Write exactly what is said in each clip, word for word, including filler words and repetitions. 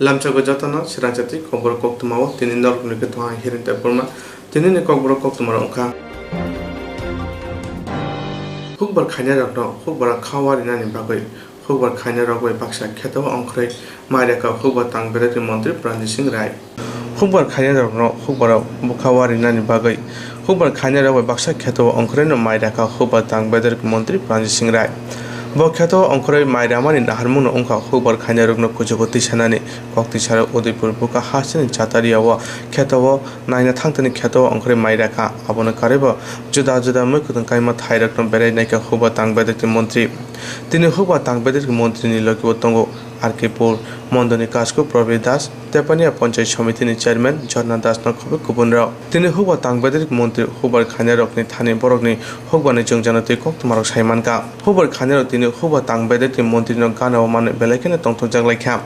Lamchago jotono swrangchati kokborok koktwmao tini norokni khe thwng Hirin Debbarma. Tinini kokborok koktwmarok wngkha: Hukbar khainairokno hukbaro kha warinani bagwi hukbar khainairok bai baksa kheto ongkhorwi mai rwkha hukbar tang bedekni montri Pranjit Singh Rai. Hukbar khainairokno hukbaro bwkha warinani bagwi hukbar khainairok bai baksa kheto ongkhorwino mai rwkha hukbar tang bedekni montri Pranjit Singh Rai. Bo kheto ongkhorwi mai ramani naharmungno wngkha hukbar khainairokno kuchugo tisanani. Kok tisarok Udaipur bwkha hasteni Chataria o kheto o naina thangtani kheto ongkhorwi mai rwkha. Abono karwibo juda juda mwkhwtwng kaima thairokno berai naikha hukbar tang bedekni montri. Tini hukbar tang bedekni montrini logibo tongo R K Pur mondoni Kasko Prabir Das, Tepania Panchayat Somitini Chairman Jharna Das no khobwi kubunrok. Tini hukbar tang bedekni montri hukbar khainairokni thani borokni hukbarni jwngjano twi koktwmarok sai mankha. Hukbar khainairok tini hukbar tang bedekni montrino gana o manwi belai kheno tongthokjak laikha.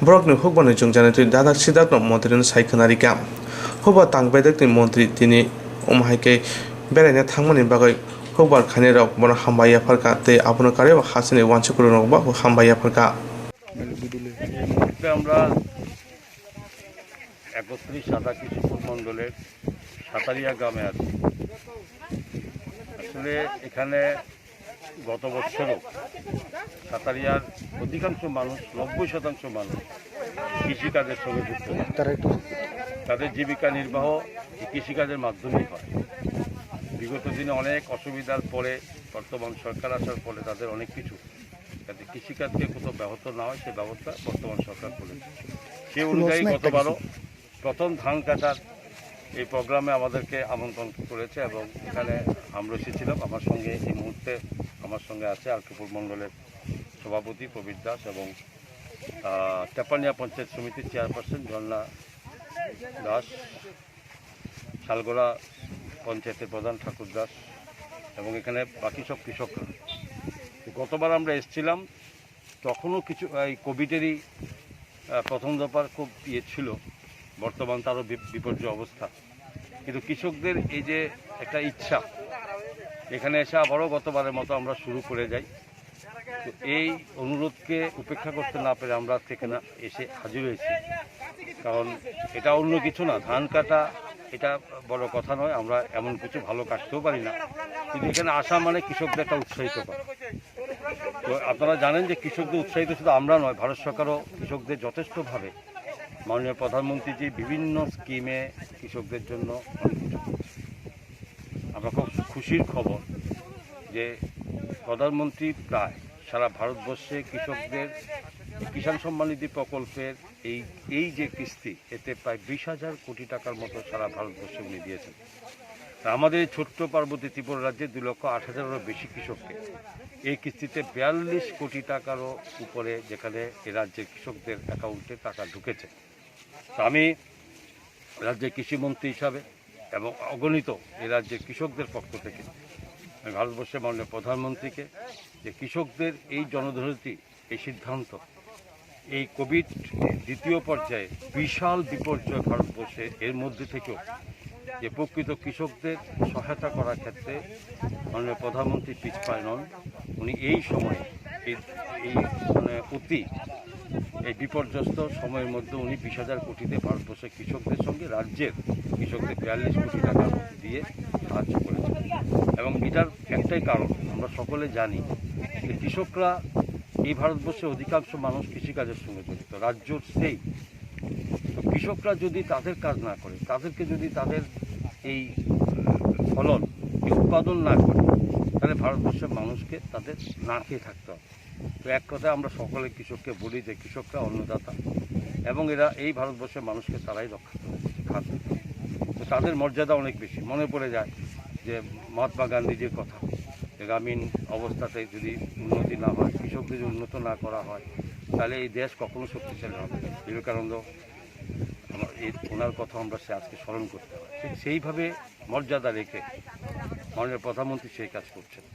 Borokni hukbarni jwngjano twi dadak sidakno montrino sai khwnarikha. Hukbar tang bedekni montri tini omo hai khe beraina thangmani bagwi hukbar khainairok bono hambai yapharkha tei abono karwi hasteni uansukhukrokno bo hambai yapharkha. এই মুহূর্তে আমরা একত্রিশ সাতা কৃষিপুর মণ্ডলের সাতারিয়া গ্রামে আছি। আসলে এখানে গত বছরও সাতারিয়ার অধিকাংশ মানুষ, নব্বই শতাংশ মানুষ কৃষিকাজের সঙ্গে যুক্ত। তাদের জীবিকা নির্বাহ এই কৃষিকাজের মাধ্যমেই হয়। বিগত দিনে অনেক অসুবিধার পরে বর্তমান সরকার আসার ফলে তাদের অনেক কিছু, যাতে কৃষিকাজকে কোথাও ব্যাহত না হয়, সে ব্যবস্থা বর্তমান সরকার করেছে। সে অনুযায়ী গতবারও প্রথম ধান কাটার এই প্রোগ্রামে আমাদেরকে আমন্ত্রণ করেছে এবং এখানে আমরা এসেছিলাম। আমার সঙ্গে এই মুহূর্তে আমার সঙ্গে আছে আর কে পুর মণ্ডলের সভাপতি প্রবীর দাস এবং, আহ, তেপানিয়া পঞ্চায়েত সমিতির চেয়ারপারসন ঝর্ণা দাস, শালগোড়া পঞ্চায়েতের প্রধান ঠাকুর দাস এবং এখানে বাকি সব কৃষকরা। তো গতবার আমরা এসেছিলাম, তখনও কিছু এই কোভিডেরই, আহ, প্রথম দফার খুব ইয়ে ছিল, বর্তমান তারও বি-, বিপর্যয় অবস্থা। কিন্তু কৃষকদের এই যে একটা ইচ্ছা, এখানে এসে আবারও গতবারের মতো আমরা শুরু করে যাই। তো এই অনুরোধকে উপেক্ষা করতে না পেরে আমরা আজকে এখানে এসে হাজির হয়েছি। কারণ এটা অন্য কিছু না, ধান কাটা এটা বড় কথা নয়, আমরা এমন কিছু ভালো কাটতেও পারি না, কিন্তু এখানে আসা মানে কৃষকদের একটা উৎসাহিত করা। তো আপনারা জানেন যে কৃষকদের উৎসাহিত শুধু আমরা নয়, ভারত সরকারও কৃষকদের যথেষ্টভাবে মাননীয় প্রধানমন্ত্রী যে বিভিন্ন স্কিমে কৃষকদের জন্য অনেক কিছু করছে। আমরা খুব খুশির খবর যে প্রধানমন্ত্রী প্রায় সারা ভারতবর্ষে কৃষকদের কিষাণ সম্মান নিধি প্রকল্পের এই, এই যে কিস্তি, এতে প্রায় বিশ হাজার কোটি টাকার মতো সারা ভারতবর্ষে উনি দিয়েছেন। তা আমাদের এই ছোট্ট পার্বতী ত্রিপুরা রাজ্যে দুই লক্ষ আট হাজারেরও বেশি কৃষককে এই কিস্তিতে বিয়াল্লিশ কোটি টাকারও উপরে, যেখানে এ রাজ্যের কৃষকদের অ্যাকাউন্টে টাকা ঢুকেছে। তা আমি রাজ্যের কৃষিমন্ত্রী হিসাবে এবং অগণিত এ রাজ্যের কৃষকদের পক্ষ থেকে আমি ভারতবর্ষের মাননীয় প্রধানমন্ত্রীকে যে কৃষকদের এই জনদরদী এই সিদ্ধান্ত, এই কোভিড দ্বিতীয় পর্যায়ে বিশাল বিপর্যয় ভারতবর্ষে, এর মধ্যে থেকেও যে প্রকৃত কৃষকদের সহায়তা করার ক্ষেত্রে মাননীয় প্রধানমন্ত্রী পিছপা নন। উনি এই সময়ে এই, এই মানে অতি এই বিপর্যস্ত সময়ের মধ্যে উনি বিশ হাজার কোটিতে ভারতবর্ষের কৃষকদের সঙ্গে রাজ্যের কৃষকদের বিয়াল্লিশ কোটি টাকা দিয়ে সাহায্য করেছেন। এবং এটার একটাই কারণ, আমরা সকলে জানি যে কৃষকরা এই ভারতবর্ষের অধিকাংশ মানুষ কৃষিকাজের সঙ্গে জড়িত, রাজ্যর সেই। তো কৃষকরা যদি তাদের কাজ না করে, তাদেরকে যদি তাদের এই ফলন, এই উৎপাদন না করে, তাহলে ভারতবর্ষের মানুষকে তাদের না খেয়ে থাকতে হবে। তো এক কথায় আমরা সকলে কৃষককে বলি যে কৃষকরা অন্নদাতা এবং এরা এই ভারতবর্ষের মানুষকে তারাই রক্ষা করে, খাদ্য। তো তাদের মর্যাদা অনেক বেশি। মনে পড়ে যায় যে মহাত্মা গান্ধীজির কথা, যে গ্রামীণ অবস্থাতে যদি উন্নতি না হয়, কৃষক যদি উন্নত না করা হয়, তাহলে এই দেশ কখনো শক্তিশালী হবে না। বিবেকানন্দ, আমার এই, ওনার কথা আমরা সে আজকে স্মরণ করতে হয়। ঠিক সেইভাবে মর্যাদা রেখে মাননীয় প্রধানমন্ত্রী সেই কাজ করছেন।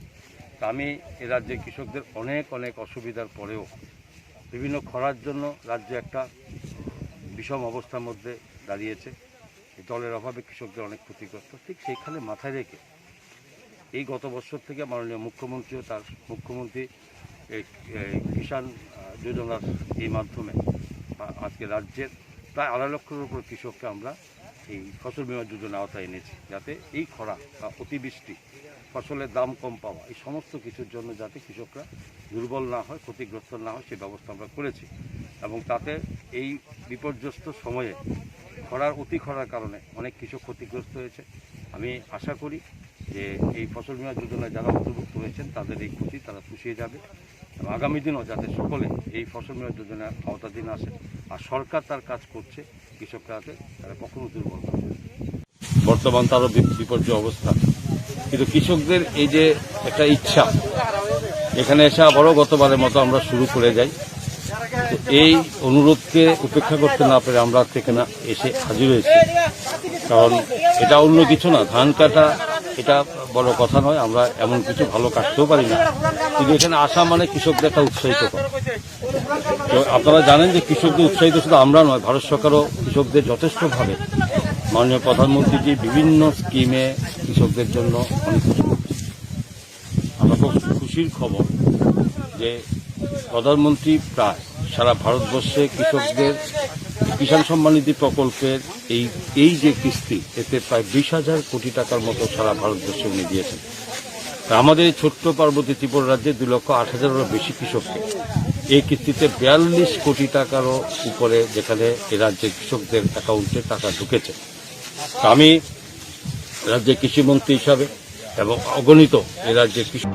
তা আমি এ রাজ্যের কৃষকদের অনেক, অনেক অসুবিধার পরেও বিভিন্ন খরার জন্য রাজ্য একটা বিষম অবস্থার মধ্যে দাঁড়িয়েছে। এই জলের অভাবে কৃষকদের অনেক ক্ষতিগ্রস্ত। ঠিক সেইখানে মাথায় রেখে এই গত বছর থেকে মাননীয় মুখ্যমন্ত্রীও তার মুখ্যমন্ত্রী এই, এই কিষাণ, আহ, যোজনার এই মাধ্যমে আজকে রাজ্যের প্রায় আড়াই লক্ষের উপর কৃষককে আমরা এই ফসল বীমা যোজনা আওতায় এনেছি, যাতে এই খরা বা অতিবৃষ্টি, ফসলের দাম কম পাওয়া, এই সমস্ত কিছুর জন্য যাতে কৃষকরা দুর্বল না হয়, ক্ষতিগ্রস্ত না হয়, সেই ব্যবস্থা আমরা করেছি। এবং তাতে এই বিপর্যস্ত সময়ে খরার, অতি খরার কারণে অনেক কৃষক ক্ষতিগ্রস্ত হয়েছে। আমি আশা করি যে এই ফসল বীমা যোজনায় যারা অন্তর্ভুক্ত হয়েছেন, তাদের এই ক্ষতি তারা পুষিয়ে যাবে এবং আগামী দিনও যাতে সকলে এই ফসল বীমা যোজনার আওতাধীন আসে। আর সরকার তার কাজ করছে, কৃষকরা যাতে তারা কখনো দুর্বল না হয়। বর্তমান তারও বি-, বিপর্যয় অবস্থা, কিন্তু কৃষকদের এই যে একটা ইচ্ছা, এখানে এসে আবারও গতবারের মতো আমরা শুরু করে যাই। তো এই অনুরোধকে উপেক্ষা করতে না পেরে আমরা আজকে এখানে এসে হাজির হয়েছি, কারণ এটা অন্য কিছু না, ধান কাটা এটা বড় কথা নয়, আমরা এমন কিছু ভালো কাটতেও পারি না, কিন্তু এখানে আসা মানে কৃষকদের একটা উৎসাহিত করা। তো আপনারা জানেন যে কৃষকদের উৎসাহিত শুধু আমরা নয়, ভারত সরকারও কৃষকদের যথেষ্টভাবে, মাননীয় প্রধানমন্ত্রীজি বিভিন্ন স্কিমে কৃষকদের জন্য অনেক কিছু করছে। আমরা খুব খুশির খবর যে প্রধানমন্ত্রী প্রায় সারা ভারতবর্ষে কৃষকদের কিষাণ সম্মান নিধি প্রকল্পের এই, এই যে কিস্তি, এতে প্রায় বিশ হাজার কোটি টাকার মতো সারা ভারতবর্ষে উনি দিয়েছেন। তা আমাদের এই ছোট্ট পার্বতী ত্রিপুরা রাজ্যে দুই লক্ষ আট হাজারেরও বেশি কৃষককে এই কিস্তিতে বিয়াল্লিশ কোটি টাকারও উপরে, যেখানে এ রাজ্যের কৃষকদের অ্যাকাউন্টে টাকা ঢুকেছে। তা আমি রাজ্যের কৃষিমন্ত্রী হিসাবে এবং অগণিত এ রাজ্যের কৃষি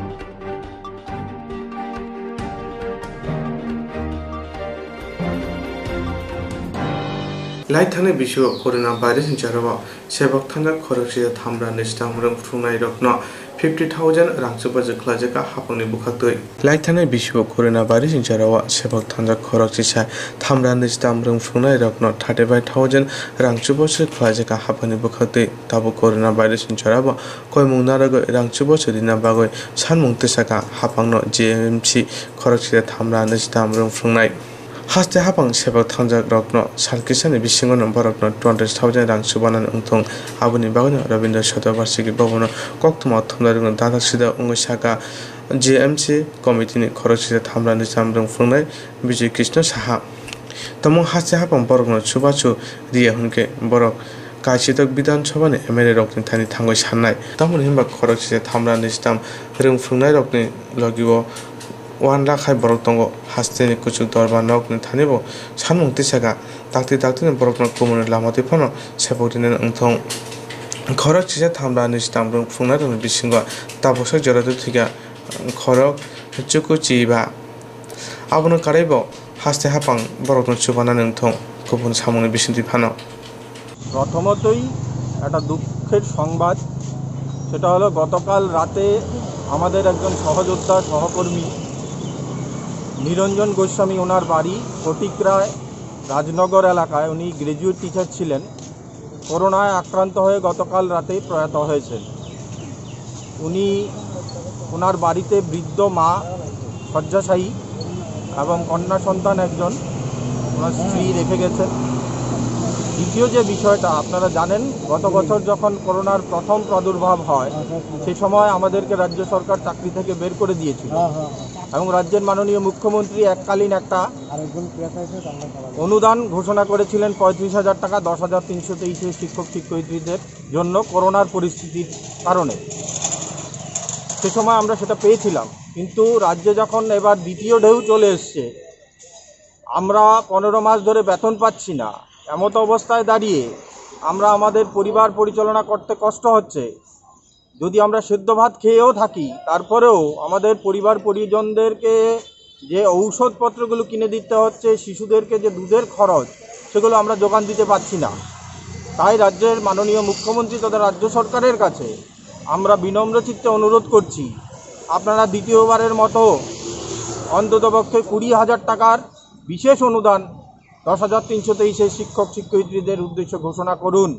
Lai thani bisio corona virus ni jora o sebok thanjak khoroksa thamra nishtam rwng phungnai rokno fifty thousand rang chubachu khlaijak a haphangni bwkhaktwi. Lai thani bisio corona virus ni jora o sebok thanjak khoroksa thamra nishtam rwng phungnai rokno thirty five thousand rang chubachu khlaijak a haphangni bwkhaktwi. Tabuk corona virus ni jora o koimung narwgwi rang chubachu rina bagwi sanmung tisaka haphangno G M C khoroksa thamra nishtam rwng phungnai. Haste haphang sebok thangjak rokno sal kisani bisingo no borokno twenty thousand rang chubanani wngthung. Aboni bagwino Rabindra Soto Barsiki bobono koktwma thumnarokno dadak sida wngwi saka G M C committee ni khoroksa thamra nishtam rwng phungnai Bijoy Krishna Saha. Tamo haste haphang borokno chubachu riya hwnkhe borok Kaichitok Bidhan Sabha ni M L A rokni thani thangwi sannai. Tamoni hinba khoroksa thamra nishtam rwng phungnai rokni logio uanra khai borok tongo. Hasteni kuchuk dorbar nokni thani bo sanmung tisaka takti taktini borokno kumuni lama twi phano sebok rinani wngthung. Khorok chisa thamra nishtam rwng phungnai rokni bisingo tabuksa jora twi thwikha khorok chuku chiba. Abono karwi bo haste haphang borokno chubanani wngthung kubun samungni bisingtwi phano. প্রথমতই একটা দুঃখের সংবাদ, সেটা হলো গতকাল রাতে আমাদের একজন সহযোদ্ধা, সহকর্মী নিরঞ্জন গোস্বামী, ওনার বাড়ি ফটিকরায় রাজনগর এলাকায়, উনি গ্র্যাজুয়েট টিচার ছিলেন। করোনায় আক্রান্ত হয়ে গতকাল রাতেই প্রয়াত হয়েছেন। উনি, ওনার বাড়িতে বৃদ্ধ মা শয্যাশায়ী এবং কন্যা সন্তান একজন, ওনার স্ত্রী রেখে গেছেন। দ্বিতীয় যে বিষয়টা, আপনারা জানেন, গত বছর যখন করোনার প্রথম প্রাদুর্ভাব হয়, সে সময় আমাদেরকে রাজ্য সরকার চাকরি থেকে বের করে দিয়েছিল এবং রাজ্যের মাননীয় মুখ্যমন্ত্রী এককালীন একটা অনুদান ঘোষণা করেছিলেন পঁয়ত্রিশ হাজার টাকা দশ হাজার তিনশো তেইশের শিক্ষক শিক্ষয়িত্রীদের জন্য করোনার পরিস্থিতির কারণে। সে সময় আমরা সেটা পেয়েছিলাম, কিন্তু রাজ্যে যখন এবার দ্বিতীয় ঢেউ চলে এসছে, আমরা পনেরো মাস ধরে বেতন পাচ্ছি না। এমত অবস্থায় দাঁড়িয়ে আমরা আমাদের পরিবার পরিচালনা করতে কষ্ট হচ্ছে। যদি আমরা সেদ্ধ ভাত খেয়েও থাকি, তারপরেও আমাদের পরিবার পরিজনদেরকে যে ঔষধপত্রগুলো কিনে দিতে হচ্ছে, শিশুদেরকে যে দুধের খরচ, সেগুলো আমরা যোগান দিতে পারছি না। তাই রাজ্যের মাননীয় মুখ্যমন্ত্রী তথা রাজ্য সরকারের কাছে আমরা বিনম্র চিত্তে অনুরোধ করছি, আপনারা দ্বিতীয়বারের মতো অন্ততপক্ষে কুড়ি হাজার টাকার বিশেষ অনুদান দশ হাজার তিনশো তেইশের শিক্ষক শিক্ষয়িত্রীদের উদ্দেশ্যে ঘোষণা করুন।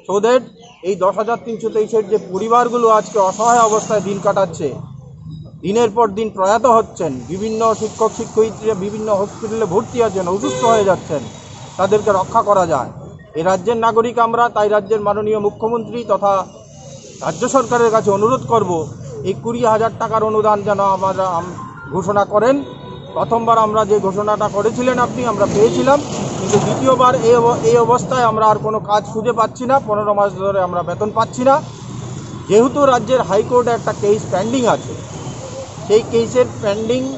সো দ্যাট এই দশ হাজার তিনশো তেইশের যে পরিবারগুলো আজকে অসহায় অবস্থায় দিন কাটাচ্ছে, দিনের পর দিন প্রয়াত হচ্ছেন, বিভিন্ন শিক্ষক শিক্ষয়িত্রীরা বিভিন্ন হসপিটালে ভর্তি আছেন, অসুস্থ হয়ে যাচ্ছেন, তাদেরকে রক্ষা করা যায়। এই রাজ্যের নাগরিক আমরা, তাই রাজ্যের মাননীয় মুখ্যমন্ত্রী তথা রাজ্য সরকারের কাছে অনুরোধ করব, এই কুড়ি হাজার টাকার অনুদান যেন আমরা আম-, ঘোষণা করেন। প্রথমবার আমরা যে ঘোষণাটা করেছিলেন আপনি, আমরা পেয়েছিলাম, কিন্তু দ্বিতীয়বার এই অব- এই অবস্থায় আমরা আর কোনো কাজ খুঁজে পাচ্ছি না। পনেরো মাস ধরে আমরা বেতন পাচ্ছি না। যেহেতু রাজ্যের হাইকোর্টে একটা কেস পেন্ডিং আছে, সেই কেসের পেন্ডিং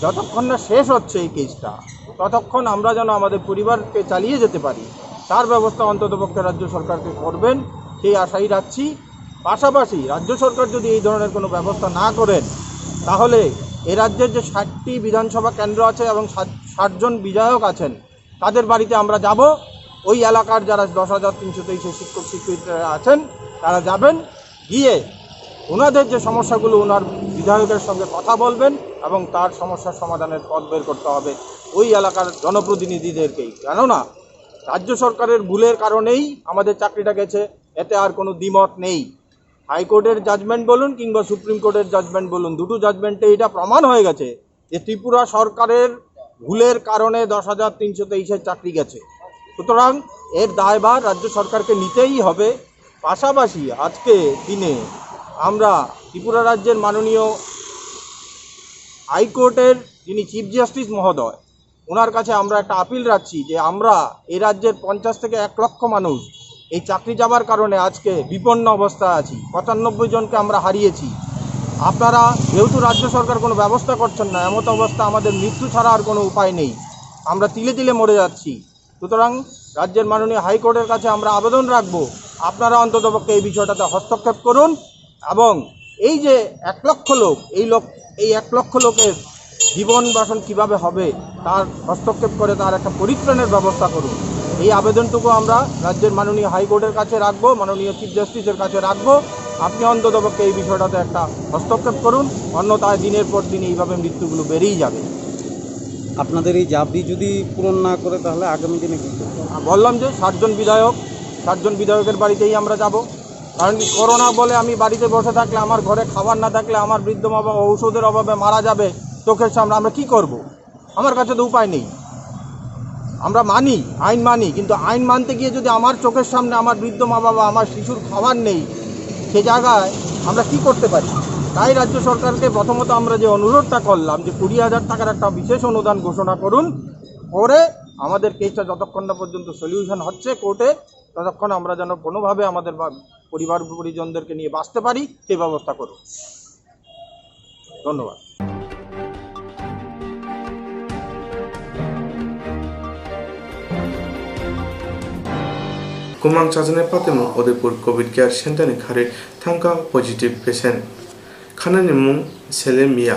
যতক্ষণ না শেষ হচ্ছে এই কেসটা, ততক্ষণ আমরা যেন আমাদের পরিবারকে চালিয়ে যেতে পারি, তার ব্যবস্থা অন্ততপক্ষে রাজ্য সরকারকে করবেন, সেই আশাই রাখছি। পাশাপাশি রাজ্য সরকার যদি এই ধরনের কোনো ব্যবস্থা না করেন, তাহলে এ রাজ্যের যে ষাটটি বিধানসভা কেন্দ্র আছে এবং ষাট ষাট জন বিধায়ক আছেন, তাদের বাড়িতে আমরা যাব। ওই এলাকার যারা দশ হাজার তিনশো তেইশে শিক্ষক শিক্ষিকারা আছেন, তারা যাবেন, গিয়ে ওনাদের যে সমস্যাগুলো, ওনার বিধায়কের সঙ্গে কথা বলবেন এবং তার সমস্যার সমাধানের পথ বের করতে হবে ওই এলাকার জনপ্রতিনিধিদেরকেই। কেননা রাজ্য সরকারের ভুলের কারণেই আমাদের চাকরিটা গেছে, এতে আর কোনো দ্বিমত নেই। হাইকোর্টের জাজমেন্ট বলুন কিংবা সুপ্রিম কোর্টের জাজমেন্ট বলুন, দুটো জাজমেন্টে এটা প্রমাণ হয়ে গেছে যে ত্রিপুরা সরকারের ভুলের কারণে দশ হাজার তিনশো তেইশের চাকরি গেছে। সুতরাং এর দায়ভার রাজ্য সরকারকে নিতেই হবে। পাশাপাশি আজকে দিনে আমরা ত্রিপুরা রাজ্যের মাননীয় হাইকোর্টের যিনি চিফ জাস্টিস মহোদয়, ওনার কাছে আমরা একটা আপিল রাখছি যে আমরা এই রাজ্যের পঞ্চাশ থেকে এক লক্ষ মানুষ এই চাকরি যাবার কারণে আজকে বিপন্ন অবস্থায় আছি। পঁচানব্বই জনকে আমরা হারিয়েছি। আপনারা যেহেতু রাজ্য সরকার কোনো ব্যবস্থা করছেন না, এমত অবস্থা আমাদের মৃত্যু ছাড়া আর কোনো উপায় নেই। আমরা তিলে তিলে মরে যাচ্ছি। সুতরাং রাজ্যের মাননীয় হাইকোর্টের কাছে আমরা আবেদন রাখবো, আপনারা অন্ততপক্ষে এই বিষয়টাতে হস্তক্ষেপ করুন এবং এই যে এক লক্ষ লোক, এই লোক, এই এক লক্ষ লোকের জীবন বাসন কিভাবে হবে, তার হস্তক্ষেপ করে তার একটা পরিত্রাণের ব্যবস্থা করুন। এই আবেদনটুকু আমরা রাজ্যের মাননীয় হাইকোর্টের কাছে রাখবো, মাননীয় চিফ জাস্টিসের কাছে রাখবো। আপনি অন্ততপক্ষে এই বিষয়টাতে একটা হস্তক্ষেপ করুন, অন্যথায় দিনের পর দিন এইভাবে মৃত্যুগুলো বেড়েই যাবে। আপনাদের এই দাবি যদি পূরণ না করে, তাহলে আগামী দিনে কি করবেন? বললাম যে ষাট জন বিধায়ক, ষাট জন বিধায়কের বাড়িতেই আমরা যাব। কারণ কি, করোনা বলে আমি বাড়িতে বসে থাকলে, আমার ঘরে খাবার না থাকলে, আমার বৃদ্ধ মা বাবা ঔষধের অভাবে মারা যাবে চোখের সামনে, আমরা কি করব? আমার কাছে তো উপায় নেই। আমরা মানি, আইন মানি, কিন্তু আইন মানতে গিয়ে যদি আমার চোখের সামনে আমার বৃদ্ধ মা বাবা, আমার শিশুর খাবার নেই, সে জায়গায় আমরা কি করতে পারি? তাই রাজ্য সরকারকে প্রথমত আমরা যে অনুরোধটা করলাম যে কুড়ি হাজার টাকার একটা বিশেষ অনুদান ঘোষণা করুন, করে আমাদের কেসটা যতক্ষণ না পর্যন্ত সলিউশন হচ্ছে কোর্টে, ততক্ষণ আমরা যেন কোনোভাবে আমাদের বা-, পরিবার পরিজনদেরকে নিয়ে বাঁচতে পারি, সেই ব্যবস্থা করুন। ধন্যবাদ। Kwmang chajaknai patimung Udaipur Covid Care Center ni kharwi thangkha positive patient. Khanani mung Selim Mia,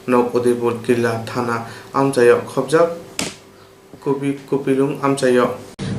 nok Udaipur Killa Thana amchaio khobjak. Kupi-, Kupilung amchaio.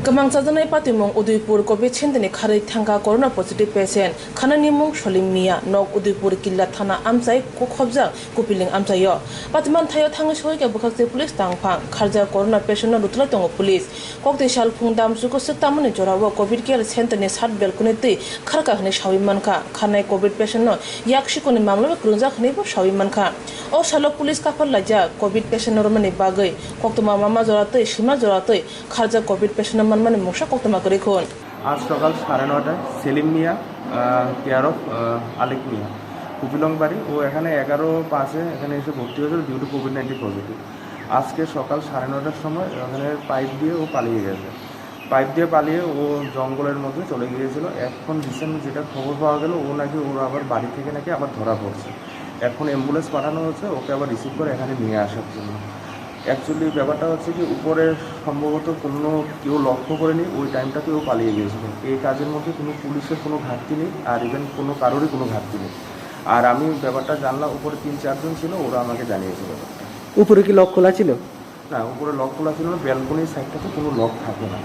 Kwmang chajaknai patimung Udaipur Covid Center ni kharwi thangkha corona positive patient. Khanani mung Solim Mia, nok Udaipur Killa Thana amchai ko-, khobjak Kupiling amchaio. Patiman thaio thangwi sohikha bwkhakse police tangphang. Kharjak corona patient no rutulai tongo police. Kokti sal phung damsuk swk tamani jorao Covid Care Center ni sat balcony twi kharkha hwnwi sawi mankha. Kharnai Covid patient no yak sikoni mamla bai kwrwngjak hwnwi bo sawi mankha. O salo police kaphar laijak Covid patient no romani bagwi. Koktwma mama jora twi sima jora twi kharjak Covid patient no manmani mungsa koktwma kwrwi khun. আজ সকাল সাড়ে নটায় সেলিম মিয়া, আহ, care of, আহ, আলেক মিয়া, কুপিলং বাড়ি। ও এখানে এগারো পাঁচে এখানে এসে ভর্তি হয়েছিল due to COVID nineteen positive. আজকে সকাল সাড়ে নটার সময় ওখানে পাইপ দিয়ে ও পালিয়ে গেছে। পাইপ দিয়ে পালিয়ে ও জঙ্গলের মধ্যে চলে গিয়েছিল। এখন রিসেন্ট যেটা খবর পাওয়া গেল, ও নাকি ওর আবার বাড়ি থেকে নাকি আবার ধরা পড়ছে। এখন অ্যাম্বুলেন্স পাঠানো হচ্ছে ওকে আবার রিসিভ করে এখানে নিয়ে আসার জন্য। অ্যাকচুয়ালি ব্যাপারটা হচ্ছে কি, উপরে সম্ভবত কোনো কেউ লক্ষ্য করেনি, ওই টাইমটাতে ও পালিয়ে গিয়েছিল। এই কাজের মধ্যে কোনো পুলিশের কোনো ঘাটতি নেই, আর ইভেন কোনো কারোরই কোনো ঘাটতি নেই। আর আমি ব্যাপারটা জানলাম, উপরে তিন চারজন ছিল, ওরা আমাকে জানিয়েছে ব্যাপারটা। উপরে কি লক খোলা ছিল? না, উপরে লক খোলা ছিল না, ব্যালকনির সাইডটাতে কোনো লক থাকে না।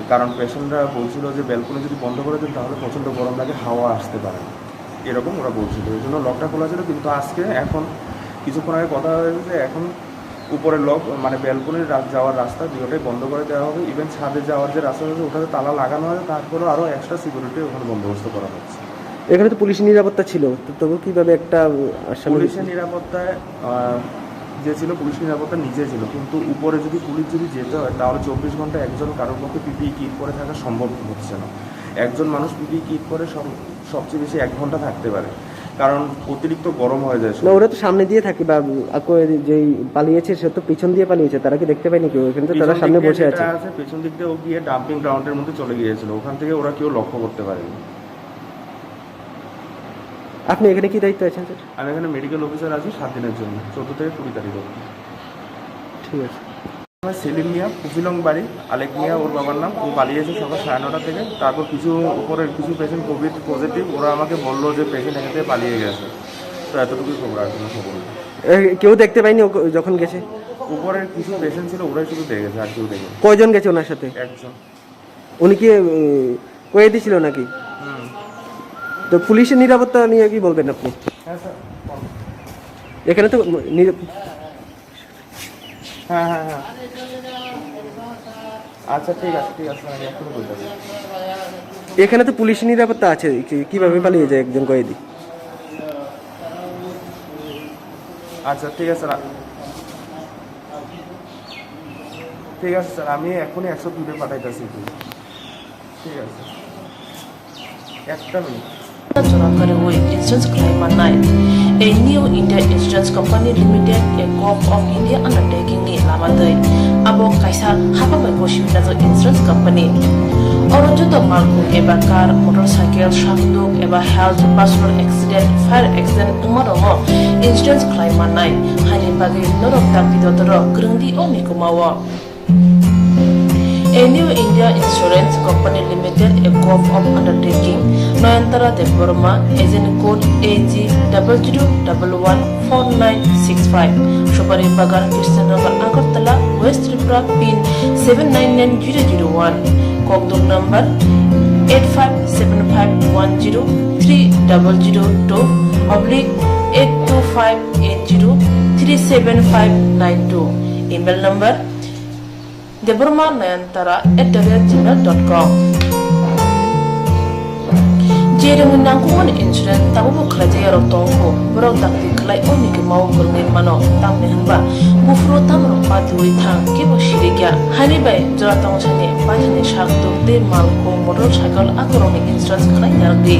কারণ পেশেন্টরা বলছিল যে ব্যালকনি যদি বন্ধ করে দেন তাহলে প্রচণ্ড গরম লাগে, হাওয়া আসতে পারে না, এরকম ওরা বলছিল। ওই জন্য লকটা খোলা ছিল, কিন্তু আজকে এখন কিছুক্ষণ আগে কথা হয়েছে যে এখন উপরে লক, মানে ব্যালকনির রা-, যাওয়ার রাস্তা দুটোটাই বন্ধ করে দেওয়া হবে। ইভেন ছাদে যাওয়ার যে রাস্তা আছে ওটাতে তালা লাগানো আছে, তারপরেও আরও এক্সট্রা সিকিউরিটি ওখানে বন্দোবস্ত করা হচ্ছে। এখানে তো পুলিশ নিরাপত্তা ছিল, তো তবু কিভাবে একটা, উম, আসামি পুলিশের হয়েছে? নিরাপত্তায়, আহ, যে ছিল পুলিশ নিরাপত্তা নিজে ছিল, কিন্তু উপরে যদি পুলিশ যদি যেতে হয় তাহলে চব্বিশ ঘন্টা একজন কারোর পক্ষে পিপিই কিট পরে থাকা সম্ভব হচ্ছে না। একজন মানুষ পিপিই কিট পরে সব, সবচেয়ে বেশি এক ঘন্টা থাকতে পারে। কারণ অতিরিক্ত গরম হয়ে যায় না, শরীর। ওরা তো সামনে দিয়ে থাকে, বা, উম, আ, কই যেই পালিয়েছে, সে তো পিছন দিয়ে পালিয়েছে, তারা কি দেখতে পায়নি কেউ? এখানে তো তারা পিছন সামনে দিক দিয়ে বসে যেটা আছে। আছে, পিছন দিক দিয়ে ও গিয়ে ডাম্পিং গ্রাউন্ডের মধ্যে চলে গিয়েছিল, ওখান থেকে ওরা কেউ লক্ষ্য করতে পারেনি। আপনি এখানে কি দায়িত্বে আছেন, স্যার? আমি এখানে মেডিকেল অফিসার আছি সাত দিনের জন্য, চোদ্দ থেকে কুড়ি তারিখ অবধি। ঠিক আছে। আমার সেলিম মিয়া, কুফিলং বাড়ি, আলেক মিয়া ওর বাবার নাম। ও পালিয়েছে সকাল সাড়ে নটা থেকে। তারপর কিছু উপরের কিছু পেশেন্ট কোভিড পজিটিভ, ওরা আমাকে বললো যে পেশেন্ট এখান থেকে পালিয়ে গেছে। তো এতটুকুই খবর, আর কোনো খবর নেই। এ, কেউ দেখতে পায়নি ও ক-, যখন গেছে? উপরের কিছু পেশেন্ট ছিল, ওরাই শুধু দেখেছে, আর কেউ দেখেনি। কয়জন গেছে ওনার সাথে? একজন। উনি কি, উম, কয়েদি ছিল নাকি? হুম। তো পুলিশের নিরাপত্তা নিয়ে কি বলবেন আপনি? হ্যাঁ, স্যার, বলুন। এখানে তো নিরা-, হ্যাঁ, হ্যাঁ, হ্যাঁ। আচ্ছা, ঠিক আছে, ঠিক আছে, আমি এখনই বলতে পারি। এখানে তো পুলিশ নিরাপত্তা আছে, কি-, কিভাবে পালিয়ে যায় একজন কয়েদি? আচ্ছা, ঠিক আছে, রা-, ঠিক আছে, স্যার, আমি এখনই একশো দুইয়ে পাঠাইতেছি। ঠিক আছে। একটা minute. Jora karwi insurance khlai mannai. A New India Insurance Company Limited, a Gov of India undertaking ni lama twi. Abo kaisa hapha bai bosi najak insurance company. Oro joto malkhung eba car, motorcycle, sakduk eba health, personal accident, fire accident wngma rokno insurance khlai mannai. Haini bagwi norok dakti dotoro kwrwngdi o mikuma o. A New India Insurance Company Limited, a Gov of undertaking, Nayantara Debbarma, agent code A G double zero double one four nine six five, Subari Bagan, Krishnanagar, Agartala, West Tripura, pin seven nine nine zero zero one, Kokduk number eight five seven five one zero three double zero two oblique eight two five eight zero three seven five nine two, email number Debbarma Nayantara at the rate gmail dot com. Je rwngwi nangkukmani insurance tabukbo khlaijak yarok tongkho, borok dakti khlai o mikuma o kwrwngwi mano, tamni hwnba buphuru tamrok patiwi thang kebo sirikya. Haini bai jora tongsani baithangni sak tuk tei malkhung motor cycle akorokni insurance khlai narwkdi.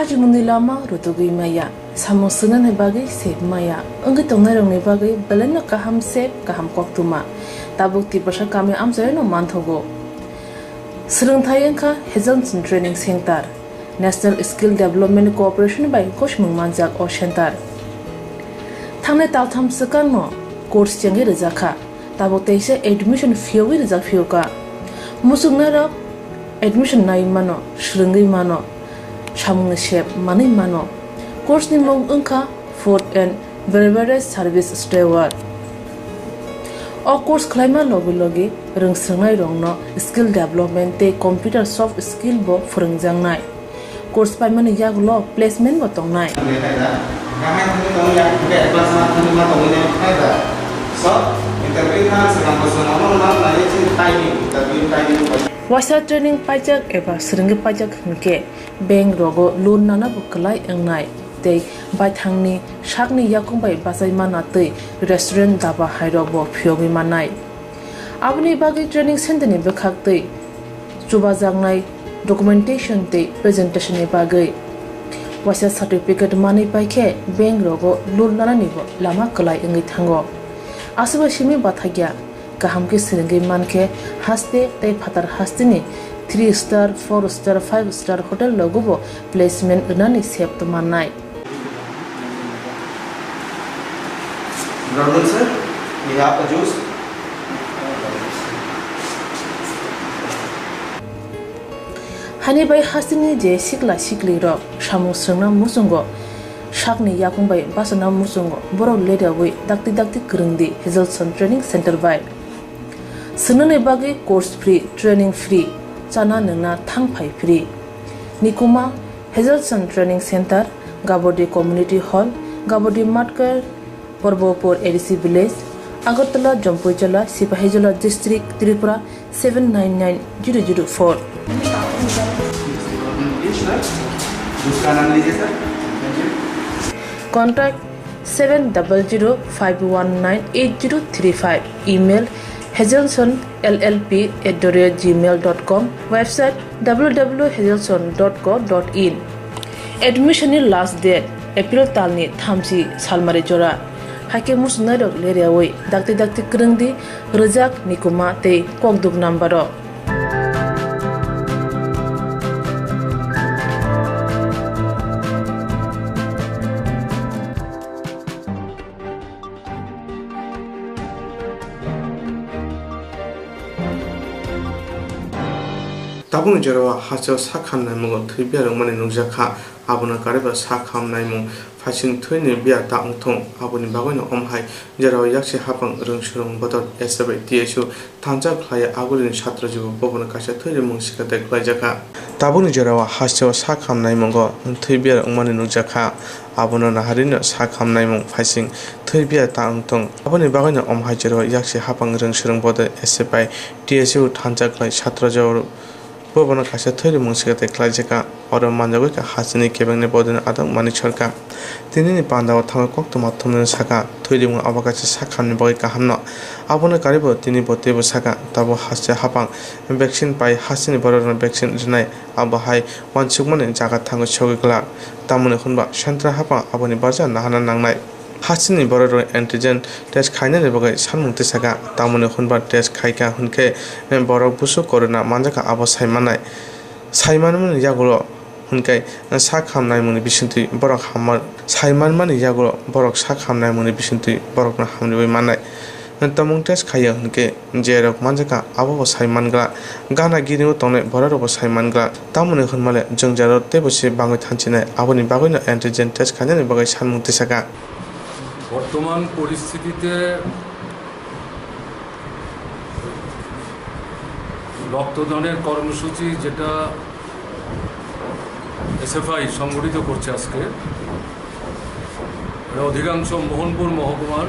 Ajimungni lama rutugwi maya, samung swngnani bagwi sep maya, wngwi tongnairokni bagwi belaino kaham sep, kaham koktwma. Tabuk Tiprasa kami amchaino manthogo. Swrwngthai wngkha Hazelson Training Center. National Skill Development Corporation bai kochmung manjak o center. Thangnai taltham swkangno course chengwi rwjakha. Tabuk teisa admission phiyogwi rijak phiyokha. Muchungnairok admission nai mano, swrwngwi mano, samungni sep manwi mano. Course ni mung wngkha Food and Beverage Service Steward. O course khlaima logi logi rwngswrwngnairokno skill development tei computer soft skill bo phwrwngjaknai. Course paimani yagulo placement bo tongnai. Waisa training paijak eba swrwngwi paijak hwnkhe bank rogo loan nana bo kwlai wngnai tei baithangni sakni yakung bai bachai mana tei restaurant daba hai rok bo phiyogwi mannai. Aboni bagwi training center ni bwkhak tei chubajaknai documentation tei presentation ni bagwi waisa certificate manwi paikhe bank rogo loan nanani bo lama kwlai wngwi thango. Aswk bai simi bathakya kaham khe swrwngwi mankhe haste tei phatar hasteni three star, four star, five star hotel rogo bo placement rwnani sep tongmannai. Brother sir, we have a juice. Hani bai hasteni je sikla sikli rok samung swrwngna muchungo, sakni yakung bai bachana muchungo, borok ledawi dakti dakti kwrwngdi Hazelson Training Center bai. Swngnani bagwi course free, training free, chana nwngna thang phai free. Nikuma, Hazelson Training Center, Gabodi Community Hall, Gabodi Matkar, Porbopur A D C Village, Agartala, Jampuijala, Sipahijola District, Tripura seven nine nine zero zero four. Contact seven double zero five one nine eight zero three five, email hazelson L L P at the rate gmail dot com, website w w w hazelson dot co dot in. Admission ni last date April talni thamchi salmari jora. Haikhe muchungnairok leriawi dakti dakti kwrwngdi rwjak, mikuma tei kokduk number o. Tabukni jorao hasteo sak hamnai mungo thwi biya rwngmani nukjakha. Abono karwibo sak hamnai mung phaising thwini biya ta wngthung. Aboni bagwino omo hai jorao yaksi haphang rwng swrwng bodol S F I T S U thansa khlai agulini chhatrajwbo bobono kaisa thwi rimung swkakhe khlaijakha. Tabukni jorao hasteo sak hamnai mungo thwi biya wngmani nukjakha. Abono naharino sak hamnai mung phaising thwi biya ta wngthung. Aboni bagwino omo hai jorao yaksi haphang rwng swrwng bodol S F I T S U thansa khlai chhatrajwbo bobono kaisa thwi rimung swkakhe khlaijakha. Oro manjagwi kha hasteni kebengni bodolni adong Manik Sarkar. Tinini pandao thangwi koktwma thumnino sakha, thwi rimung abo kaisa sak hamni bagwi kahamno. Abono karwibo tini bo teibo sakha, tabuk haste haphang vaccine pai hasteni bororokno vaccine rwnai, abo hai uansukmani jaga thangwi sogwi glak. Tamoni hwnba central haphang aboni barja nahana nangnai. Hasteni bororok antigen test khainani bagwi sanmung tisakha, tamoni hwnba test khaikha hwnkhe borok busu corona manjakha abo sai mannai. Sai manmani yagulo hwnkhe sak hamnaimungni bisingtwi borok hamma, sai manmani yagulo borok sak hamnaimungni bisingtwi borokno hamriwi mannai. Tongmung test khaiya hwnkhe je rok manjakha abobo sai mangla, gana gini o tongnai borok rokbo sai mangla. Tamoni hwnmale jwngjal o teibo se bangwi thansinai, aboni bagwino antigen test khainani bagwi sanmung tisakha. বর্তমান পরিস্থিতিতে রক্তদানের কর্মসূচি যেটা এসএফআই সংগঠিত করছে আজকে, এটা অধিকাংশ মোহনপুর মহকুমার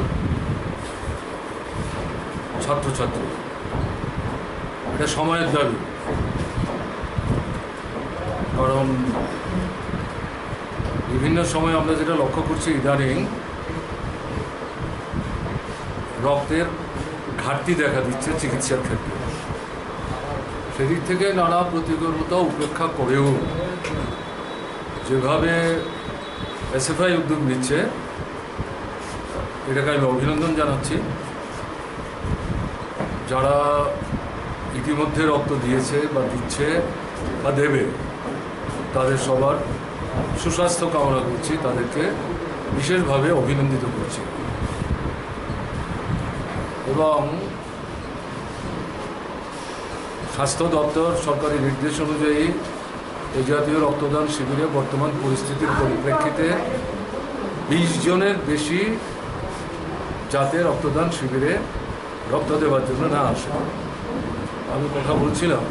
ছাত্রছাত্রী। এটা সময়ের দাবি, কারণ বিভিন্ন সময় আমরা যেটা লক্ষ্য করছি, ইদানিং রক্তের ঘাটতি দেখা দিচ্ছে চিকিৎসার ক্ষেত্রে। সেদিক থেকে নানা প্রতিকূলতা উপেক্ষা করেও যেভাবে এসএফআই উদ্যোগ নিচ্ছে, এটাকে আমি অভিনন্দন জানাচ্ছি। যারা ইতিমধ্যে রক্ত দিয়েছে বা দিচ্ছে বা দেবে, তাদের সবার সুস্বাস্থ্য কামনা করছি, তাদেরকে বিশেষভাবে অভিনন্দিত করছি। এবং স্বাস্থ্য দপ্তর সরকারি নির্দেশ অনুযায়ী এই জাতীয় রক্তদান শিবিরে বর্তমান পরিস্থিতির পরিপ্রেক্ষিতে বিশ জনের বেশি যাতে রক্তদান শিবিরে রক্ত দেওয়ার জন্য না আসে। আমি কথা বলছিলাম,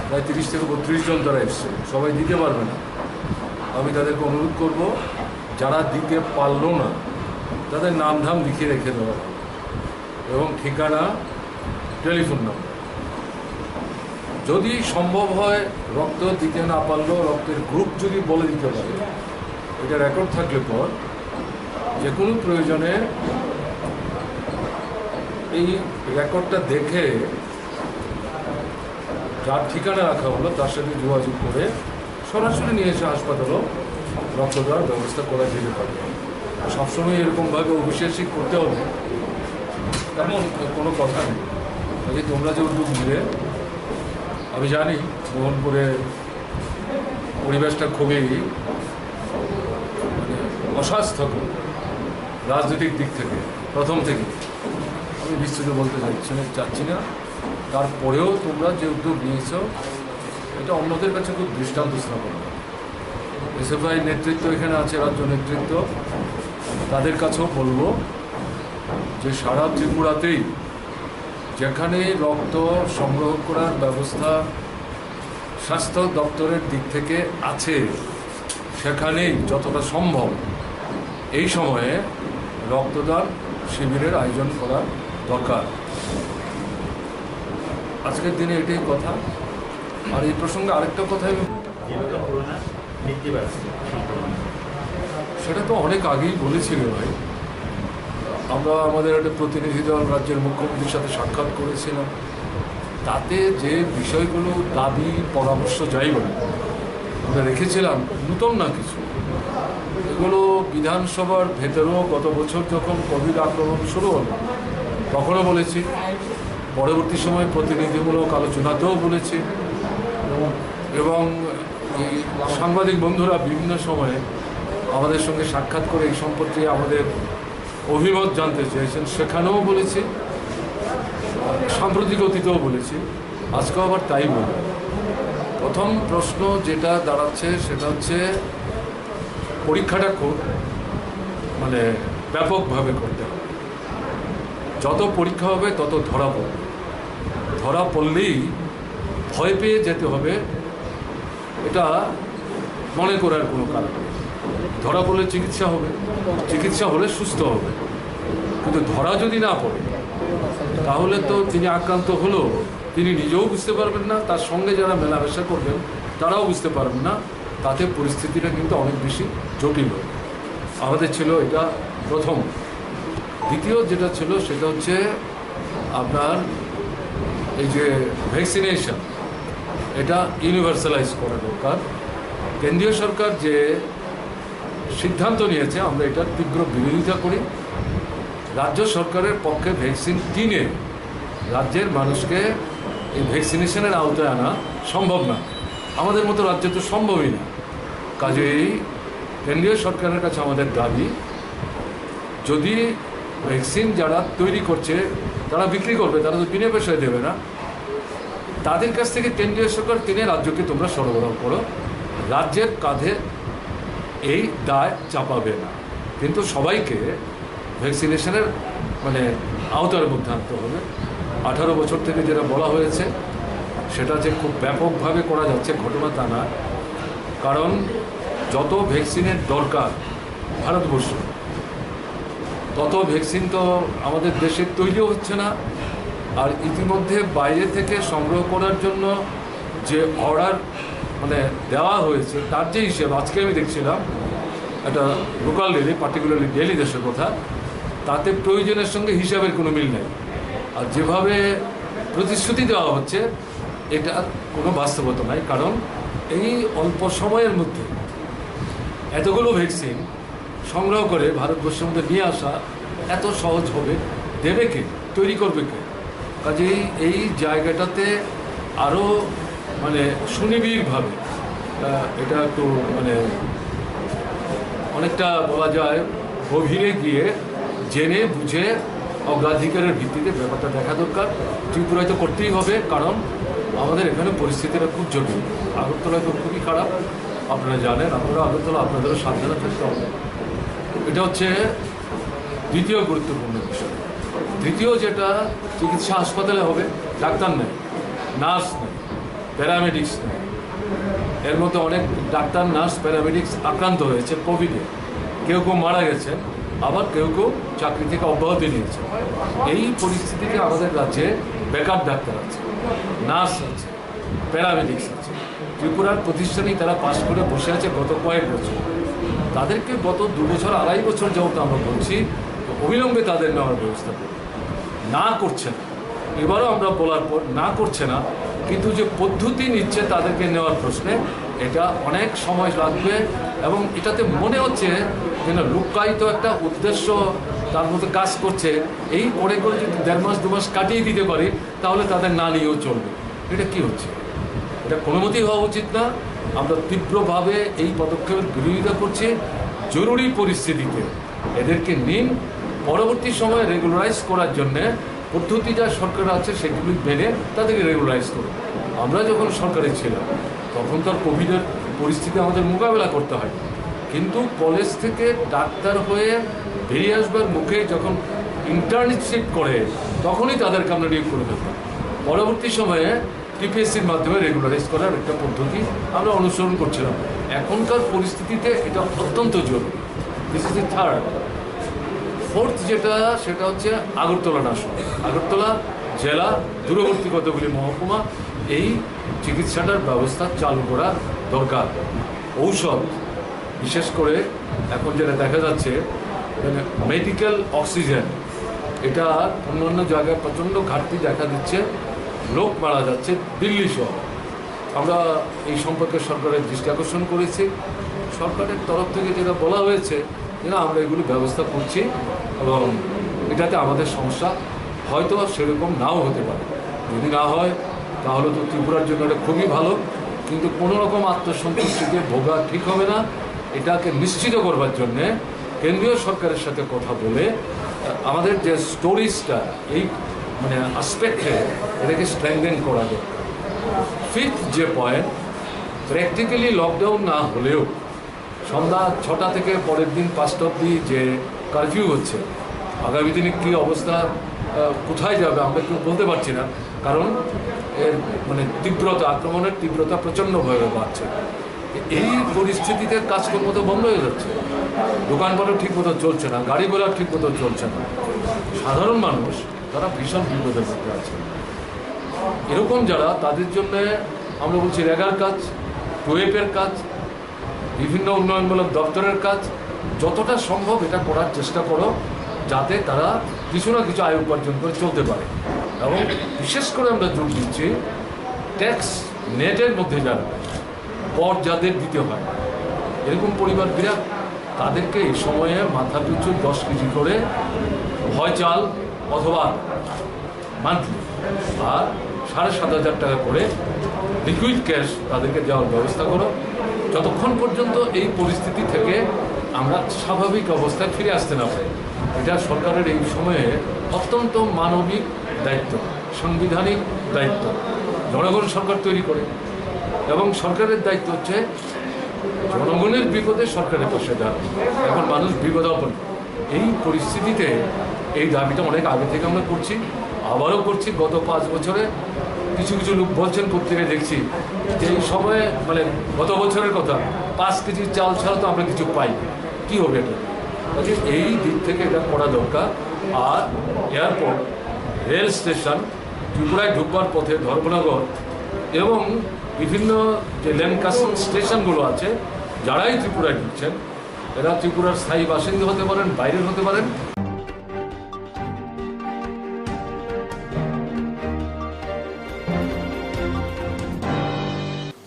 প্রায় তিরিশ থেকে বত্রিশ জন তারা এসছে, সবাই দিতে পারবে না। আমি তাদেরকে অনুরোধ করব, যারা দিতে পারলো না, তাদের নাম ধাম লিখে রেখে দেওয়া হবে এবং ঠিকানা, টেলিফোন নম্বর। যদি সম্ভব হয়, রক্ত দিতে না পারলেও রক্তের গ্রুপ যদি বলে দিতে পারে, এটা রেকর্ড থাকলে পর যে কোনো প্রয়োজনে এই রেকর্ডটা দেখে যার ঠিকানা রাখা হলো, তার সাথে যোগাযোগ করে সরাসরি নিয়ে এসে হাসপাতালেও রক্ত দেওয়ার ব্যবস্থা করা যেতে পারে। সবসময় এরকমভাবে অবিশ্বাসী করতে হবে, তেমন কোনো কথা নেই। কাজে তোমরা যে উদ্যোগ নিলে, আমি জানি মোহনপুরে পরিবেশটা খুবই, মানে, অস্বাস্থ্যকর রাজনৈতিক দিক থেকে, প্রথম থেকে। আমি বিস্তৃত বলতে চাইছি না, চাচ্ছি না। তারপরেও তোমরা যে উদ্যোগ নিয়েছো, এটা অন্যদের কাছে খুব দৃষ্টান্ত স্থাপন। এসএফআই নেতৃত্ব এখানে আছে, রাজ্য নেতৃত্ব, তাদের কাছেও বলবো যে সারা ত্রিপুরাতেই যেখানে রক্ত সংগ্রহ করার ব্যবস্থা স্বাস্থ্য দপ্তরের দিক থেকে আছে, সেখানেই যতটা সম্ভব এই সময়ে রক্তদান শিবিরের আয়োজন করা দরকার। আজকের দিনে এটাই কথা। আর এই প্রসঙ্গে আরেকটা কথা আমি, সেটা তো অনেক আগেই বলেছি রে ভাই। আমরা আমাদের একটা প্রতিনিধি দল রাজ্যের মুখ্যমন্ত্রীর সাথে সাক্ষাৎ করেছিলাম। তাতে যে বিষয়গুলো, দাবি, পরামর্শ, যাই বলি, আমরা রেখেছিলাম, নতুন না কিছু। এগুলো বিধানসভার ভেতরেও গত বছর যখন কোভিড আক্রমণ শুরু হলো, তখনও বলেছি, পরবর্তী সময় প্রতিনিধিমূলক আলোচনাতেও বলেছি। এবং এই সাংবাদিক বন্ধুরা বিভিন্ন সময়ে আমাদের সঙ্গে সাক্ষাৎ করে এই সম্পর্কে আমাদের অভিমত জানতে চেয়েছেন, সেখানেও বলেছি, সাম্প্রতিক অতীতেও বলেছি, আজকেও আবার তাই বলব। প্রথম প্রশ্ন যেটা দাঁড়াচ্ছে, সেটা হচ্ছে পরীক্ষাটা খুব, মানে, ব্যাপকভাবে করতে হবে। যত পরীক্ষা হবে, তত ধরা পড়বে। ধরা পড়লেই ভয় পেয়ে যেতে হবে, এটা মনে করার কোনো কারণ নেই। ধরা পড়লে চিকিৎসা হবে, চিকিৎসা হলে সুস্থ হবে, কিন্তু ধরা যদি না পড়ে, তাহলে তো তিনি আক্রান্ত হলেও তিনি নিজেও বুঝতে পারবেন না, তার সঙ্গে যারা মেলামেশা করবেন, তারাও বুঝতে পারবেন না। তাতে পরিস্থিতিটা কিন্তু অনেক বেশি জটিল হয়। আমাদের ছিল এটা প্রথম। দ্বিতীয় যেটা ছিল, সেটা হচ্ছে আপনার এই যে ভ্যাকসিনেশন, এটা ইউনিভার্সালাইজ করা দরকার। কেন্দ্রীয় সরকার যে সিদ্ধান্ত নিয়েছে, আমরা এটার তীব্র বিরোধিতা করি। রাজ্য সরকারের পক্ষে ভ্যাকসিন কিনে রাজ্যের মানুষকে এই ভ্যাকসিনেশনের আওতায় আনা সম্ভব না। আমাদের মতো রাজ্যে তো সম্ভবই না। কাজেই কেন্দ্রীয় সরকারের কাছে আমাদের দাবি, যদি ভ্যাকসিন যারা তৈরি করছে, তারা বিক্রি করবে, তারা তো বিনা পয়সায় দেবে না। তাদের কাছ থেকে কেন্দ্রীয় সরকার কিনে রাজ্যকে তোমরা সরবরাহ করো, রাজ্যের কাঁধে এই দায় চাপাবে না। কিন্তু সবাইকে ভ্যাকসিনেশনের, মানে, আওতার মধ্যে আনতে হবে। আঠারো বছর থেকে যেটা বলা হয়েছে, সেটা যে খুব ব্যাপকভাবে করা যাচ্ছে, ঘটনা তা না। কারণ যত ভ্যাকসিনের দরকার ভারতবর্ষ, তত ভ্যাকসিন তো আমাদের দেশে তৈরিও হচ্ছে না। আর ইতিমধ্যে বাইরে থেকে সংগ্রহ করার জন্য যে অর্ডার, মানে, দেওয়া হয়েছে, তার যে হিসেব আজকে আমি দেখছিলাম, একটা লোকাল ডেইলি, পার্টিকুলারলি ডেইলি দেশের কথা, তাতে প্রয়োজনের সঙ্গে হিসাবের কোনো মিল নেই। আর যেভাবে প্রতিশ্রুতি দেওয়া হচ্ছে, এটার কোনো বাস্তবতা নাই। কারণ এই অল্প সময়ের মধ্যে এতগুলো ভ্যাকসিন সংগ্রহ করে ভারতবর্ষের মধ্যে নিয়ে আসা এত সহজ হবে? দেবে কে? তৈরি করবে কে? কাজেই এই জায়গাটাতে আরও, মানে, সুনিবিড়ভাবে, আহ, এটা একটু, মানে, অনেকটা বলা যায় গভীরে গিয়ে জেনে বুঝে অগ্রাধিকারের ভিত্তিতে ব্যাপারটা দেখা দরকার। ত্রিপুরায় তো করতেই হবে, কারণ আমাদের এখানে পরিস্থিতিটা খুব জটিল। আগরতলায় তো খুবই খারাপ, আপনারা জানেন। আপনারা আগরতলা, আপনাদেরও সাবধানে থাকতে হবে। এটা হচ্ছে দ্বিতীয় গুরুত্বপূর্ণ বিষয়। তৃতীয় যেটা, চিকিৎসা হাসপাতালে হবে, ডাক্তার নেই, নার্স নেই, প্যারামেডিক্স নেই। এর মধ্যে অনেক ডাক্তার, নার্স, প্যারামেডিক্স আক্রান্ত হয়েছে কোভিডে, কেউ কেউ মারা গেছেন, আবার কেউ কেউ চাকরি থেকে অব্যাহতি নিয়েছে। এই পরিস্থিতিতে আমাদের রাজ্যে বেকার ডাক্তার আছে, নার্স আছে, প্যারামেডিক্স আছে। ত্রিপুরার প্রতিষ্ঠানেই তারা পাশ করে বসে আছে গত কয়েক বছর। তাদেরকে গত দু বছর, আড়াই বছর যাবত আমরা বলছি, অবিলম্বে তাদের নেওয়ার ব্যবস্থা করুন। না করছে না। এবারও আমরা বলার পর না করছে না, কিন্তু যে পদ্ধতি নিচ্ছে তাদেরকে নেওয়ার প্রশ্নে, এটা অনেক সময় লাগবে। এবং এটাতে মনে হচ্ছে যেন লুক্কায়িত একটা উদ্দেশ্য তার মধ্যে কাজ করছে। এই করে করে যদি দেড় মাস, দু মাস কাটিয়ে দিতে পারি, তাহলে তাদের না নিয়েও চলবে। এটা কি হচ্ছে? এটা কোনো মতেই হওয়া উচিত না। আমরা তীব্রভাবে এই পদক্ষেপের বিরোধিতা করছি। জরুরি পরিস্থিতিতে এদেরকে নিন, পরবর্তী সময়ে রেগুলারাইজ করার জন্য পদ্ধতি যা সরকার আছে সেগুলি মেনে তাদেরকে রেগুলারাইজ করুন। আমরা যখন সরকারে ছিলাম, তখন তো আর কোভিডের পরিস্থিতি আমাদের মোকাবেলা করতে হয়, কিন্তু কলেজ থেকে ডাক্তার হয়ে বেরিয়ে আসবার মুখে যখন ইন্টার্নশিপ করে, তখনই তাদেরকে আমরা নিয়োগ করে ফেলতাম। পরবর্তী সময়ে টিপিএসসির মাধ্যমে রেগুলারাইজ করার একটা পদ্ধতি আমরা অনুসরণ করছিলাম। এখনকার পরিস্থিতিতে এটা অত্যন্ত জরুরি। This is the third. Fourth যেটা, সেটা হচ্ছে আগরতলা নার্সিং। আগরতলা জেলা, দূরবর্তী কতগুলি মহকুমা, এই চিকিৎসাটার ব্যবস্থা চালু করা দরকার। ঔষধ, বিশেষ করে এখন যেটা দেখা যাচ্ছে, মানে, মেডিকেল অক্সিজেন, এটা অন্যান্য জায়গায় প্রচণ্ড ঘাটতি দেখা দিচ্ছে, লোক মারা যাচ্ছে দিল্লি সহ। আমরা এই সম্পর্কে সরকারের দৃষ্টি আকর্ষণ করেছি। সরকারের তরফ থেকে যেটা বলা হয়েছে যে না, আমরা এগুলি ব্যবস্থা করছি এবং এটাতে আমাদের সমস্যা হয়তো সেরকম নাও হতে পারে। যদি না হয়, তাহলে তো ত্রিপুরার জন্য এটা খুবই ভালো, কিন্তু কোনো রকম আত্মসন্তুষ্টিতে ভোগা ঠিক হবে না। এটাকে নিশ্চিত করবার জন্যে কেন্দ্রীয় সরকারের সাথে কথা বলে, আহ, আমাদের যে স্টোরেজটা, এই মানে আসপেক্টে এটাকে স্ট্রেংথেন করা দরকার। ফিফথ যে পয়েন্ট, প্র্যাকটিক্যালি লকডাউন না হলেও সন্ধ্যা ছটা থেকে পরের দিন পাঁচটা অবধি যে কারফিউ হচ্ছে, আগামী দিনে কী অবস্থা, আহ, কোথায় যাবে, আমরা কেউ বলতে পারছি না। কারণ এর মানে তীব্রতা, আক্রমণের তীব্রতা প্রচণ্ডভাবে বাড়ছে। এই পরিস্থিতিতে কাজকর্ম তো বন্ধ হয়ে যাচ্ছে, দোকানপাটও ঠিক মতো চলছে না, গাড়ি ঘোড়া ঠিক মতো চলছে না। সাধারণ মানুষ তারা ভীষণ বিপদের মধ্যে আছে। এরকম যারা, তাদের জন্য আমরা বলছি রেগার কাজ, টুয়েপের কাজ, বিভিন্ন উন্নয়নমূলক দপ্তরের কাজ, যতটা সম্ভব এটা করার চেষ্টা করো, যাতে তারা কিছু না কিছু আয় উপার্জন করে চলতে পারে। এবং বিশেষ করে আমরা জোর দিচ্ছি ট্যাক্স নেটের মধ্যে যারা কর যাদের দিতে হয়, এরকম পরিবার বিরাট, তাদেরকে এই সময়ে মাথা পিছু দশ কেজি করে হয় চাল অথবা মান্থলি আর সাড়ে সাত হাজার টাকা করে লিকুইড ক্যাশ তাদেরকে দেওয়ার ব্যবস্থা করো, যতক্ষণ পর্যন্ত এই পরিস্থিতি থেকে আমরা স্বাভাবিক অবস্থায় ফিরে আসতে না পারি। এটা সরকারের এই সময়ে অত্যন্ত মানবিক দায়িত্ব, সাংবিধানিক দায়িত্ব। জনগণ সরকার তৈরি করে এবং সরকারের দায়িত্ব হচ্ছে জনগণের বিপদে সরকারের পাশে দাঁড়ানো। এখন মানুষ বিপদাপন্ন। এই পরিস্থিতিতে এই দাবিটা অনেক আগে থেকে আমরা করছি, আবারও করছি। গত পাঁচ বছরে কিছু কিছু লোক বলছেন, পত্রিকায় দেখছি যে এই সময়ে, মানে, গত বছরের কথা, পাঁচ কেজি চাল ছাড়া তো আমরা কিছু পাই, কি হবে এটা? কাজে এই দিক থেকে এটা করা দরকার। আর এয়ারপোর্ট, রেল স্টেশন, ত্রিপুরায় ঢুকবার পথে ধর্মনগর এবং বিভিন্ন যে ল্যান্ড ক্রসিং স্টেশনগুলো আছে, যারাই ত্রিপুরায় ঢুকছেন, এরা ত্রিপুরার স্থায়ী বাসিন্দা হতে পারেন, বাইরের হতে পারেন।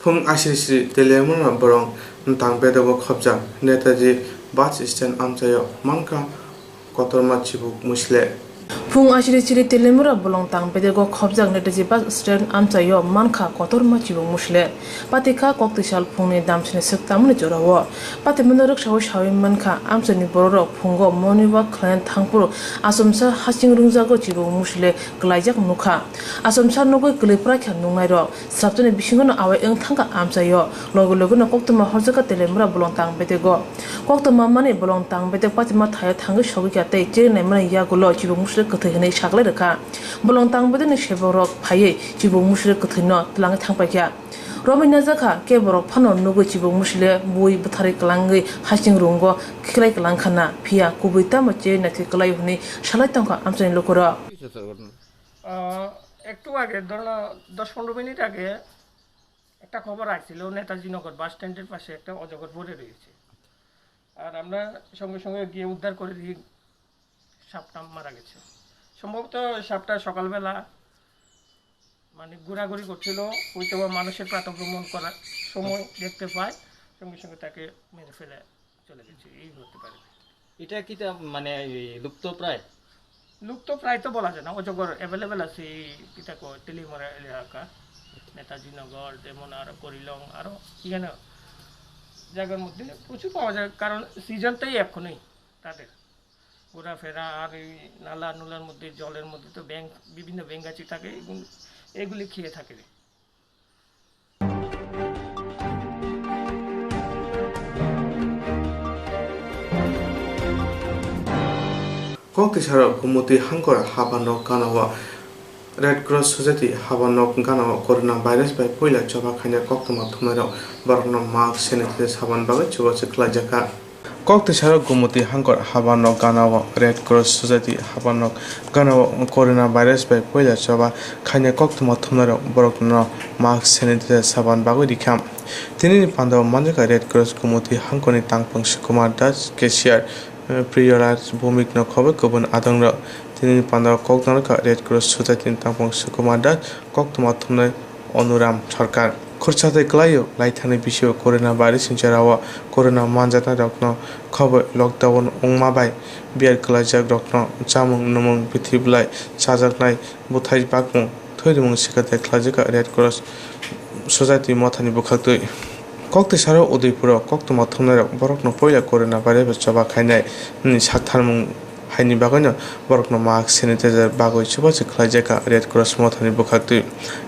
Phung asiri siri Telemura bolong tang bedego khopjak Netaji bus stand amchaio mankha kotorma chibuk musle. Phung asiri siri Telemura bolong tang bedego khopjak Netaji bus stand amchaio mankha kotorma chibuk musle. Patikha koktwi sal phungni damsini swk tamni jorao. Patimano rwksawi sawi mankha, amchaini bororok phungo morning walk khlaina thangphuru achomsa hasing rwngjago chibuk musle kwlaijak nukha. Achomsa nugwi kwlwi phwraikha nuknairok. Swrapjani bisingono awai wng thangkha amchaio. Logi logino koktwma horjakha Telemura bolong tang bedego. Koktwma mani bolong tang bedek patima thaio thangwi sogwikha tei cheri naimani yagulo chibuk musle kwthwi hwnwi saklai rwkha. Bolong tang bedekni sebokrok phaiwi chibuk musle kwthwino twlangwi thangpaikha. Romwi najakha khe borok phano nugwi chibuk musle bui bwtharwi kwlangwi hasing rungo khiklai kwlangkha na, phiya kubui tamo cheri naithwi kwlaio hwnwi salai tongkha amchaini lukurok. আহ, একটু আগে, ধরো না, দশ পনেরো মিনিট আগে একটা খবর আসছিল, নেতাজি নগর বাস স্ট্যান্ডের পাশে একটা অজগর পড়ে রয়েছে। আর আমরা সঙ্গে সঙ্গে গিয়ে উদ্ধার করে দিই, সাপটা মারা গেছে। সম্ভবত সাপটা সকালবেলা মানে ঘোরাঘুরি করছিল, হয়তো বা মানুষের প্রাতঃভ্রমণ করার সময় দেখতে পায়, সঙ্গে সঙ্গে তাকে মেরে ফেলে চলে গেছে, এই হতে পারে। এটা কি তা মানে এই লুপ্ত প্রায়? লুপ্ত প্রায় তো বলা যায় না, অজগর অ্যাভেলেবেল আছে এই কিতা কয়, তেলিমরা এলাকা, নেতাজি নগর, যেমন আরো করিলং, আরো এখানে জায়গার মধ্যে প্রচুর পাওয়া যায়, কারণ সিজনটাই এখনই তাদের ঘোরাফেরা। আর এই নালা নুলার মধ্যে, জলের মধ্যে তো ব্যাঙ, বিভিন্ন ব্যাঙাচি থাকে, এগুলো, এগুলি খেয়ে থাকে। Kok tisarok Gumoti hangkor habanok ganao Red Cross Society habanok ganao corona virus bai puila choba khaina koktwma thumnairok borokno mask, sanitizer, saban bagwi chubachu khlaijakha. Kok tisarok Gumoti hangkor habanok ganao Red Cross Society habanok ganao corona virus bai puila choba khaina koktwma thumnairok borokno mask, sanitizer, saban bagwi rikha. Tinini pandao manjakha Red Cross Gumoti hangkorni tangphung Sukumar Das, cashier, Priyoraj Bhowmik no khobwi kubun adongrok. Tini pandao kok nangkha Red Cross Society ni tangphung Sukumar Das, koktwma thumnai Onuram Sarkar. Khursa tei kwlaio laithani bisio corona virus ni jorao corona manjaknai rokno khobwi lockdown wngma bai biyar kwlaijak rokno chamung nwmung bithi bwlai chajaknai bwthai bakmung thwi rimung sikha tei khlaijak Red Cross Society mothani bwkhaktwi. Kok twi saro Udaipuro koktwma thumnairok borokno poila corona virus bai choba khainai ni saktharmung haini bagwino borokno mask, sanitizer bagwi chubachu khlaijak kha Red Cross mothani bwkhaktwi.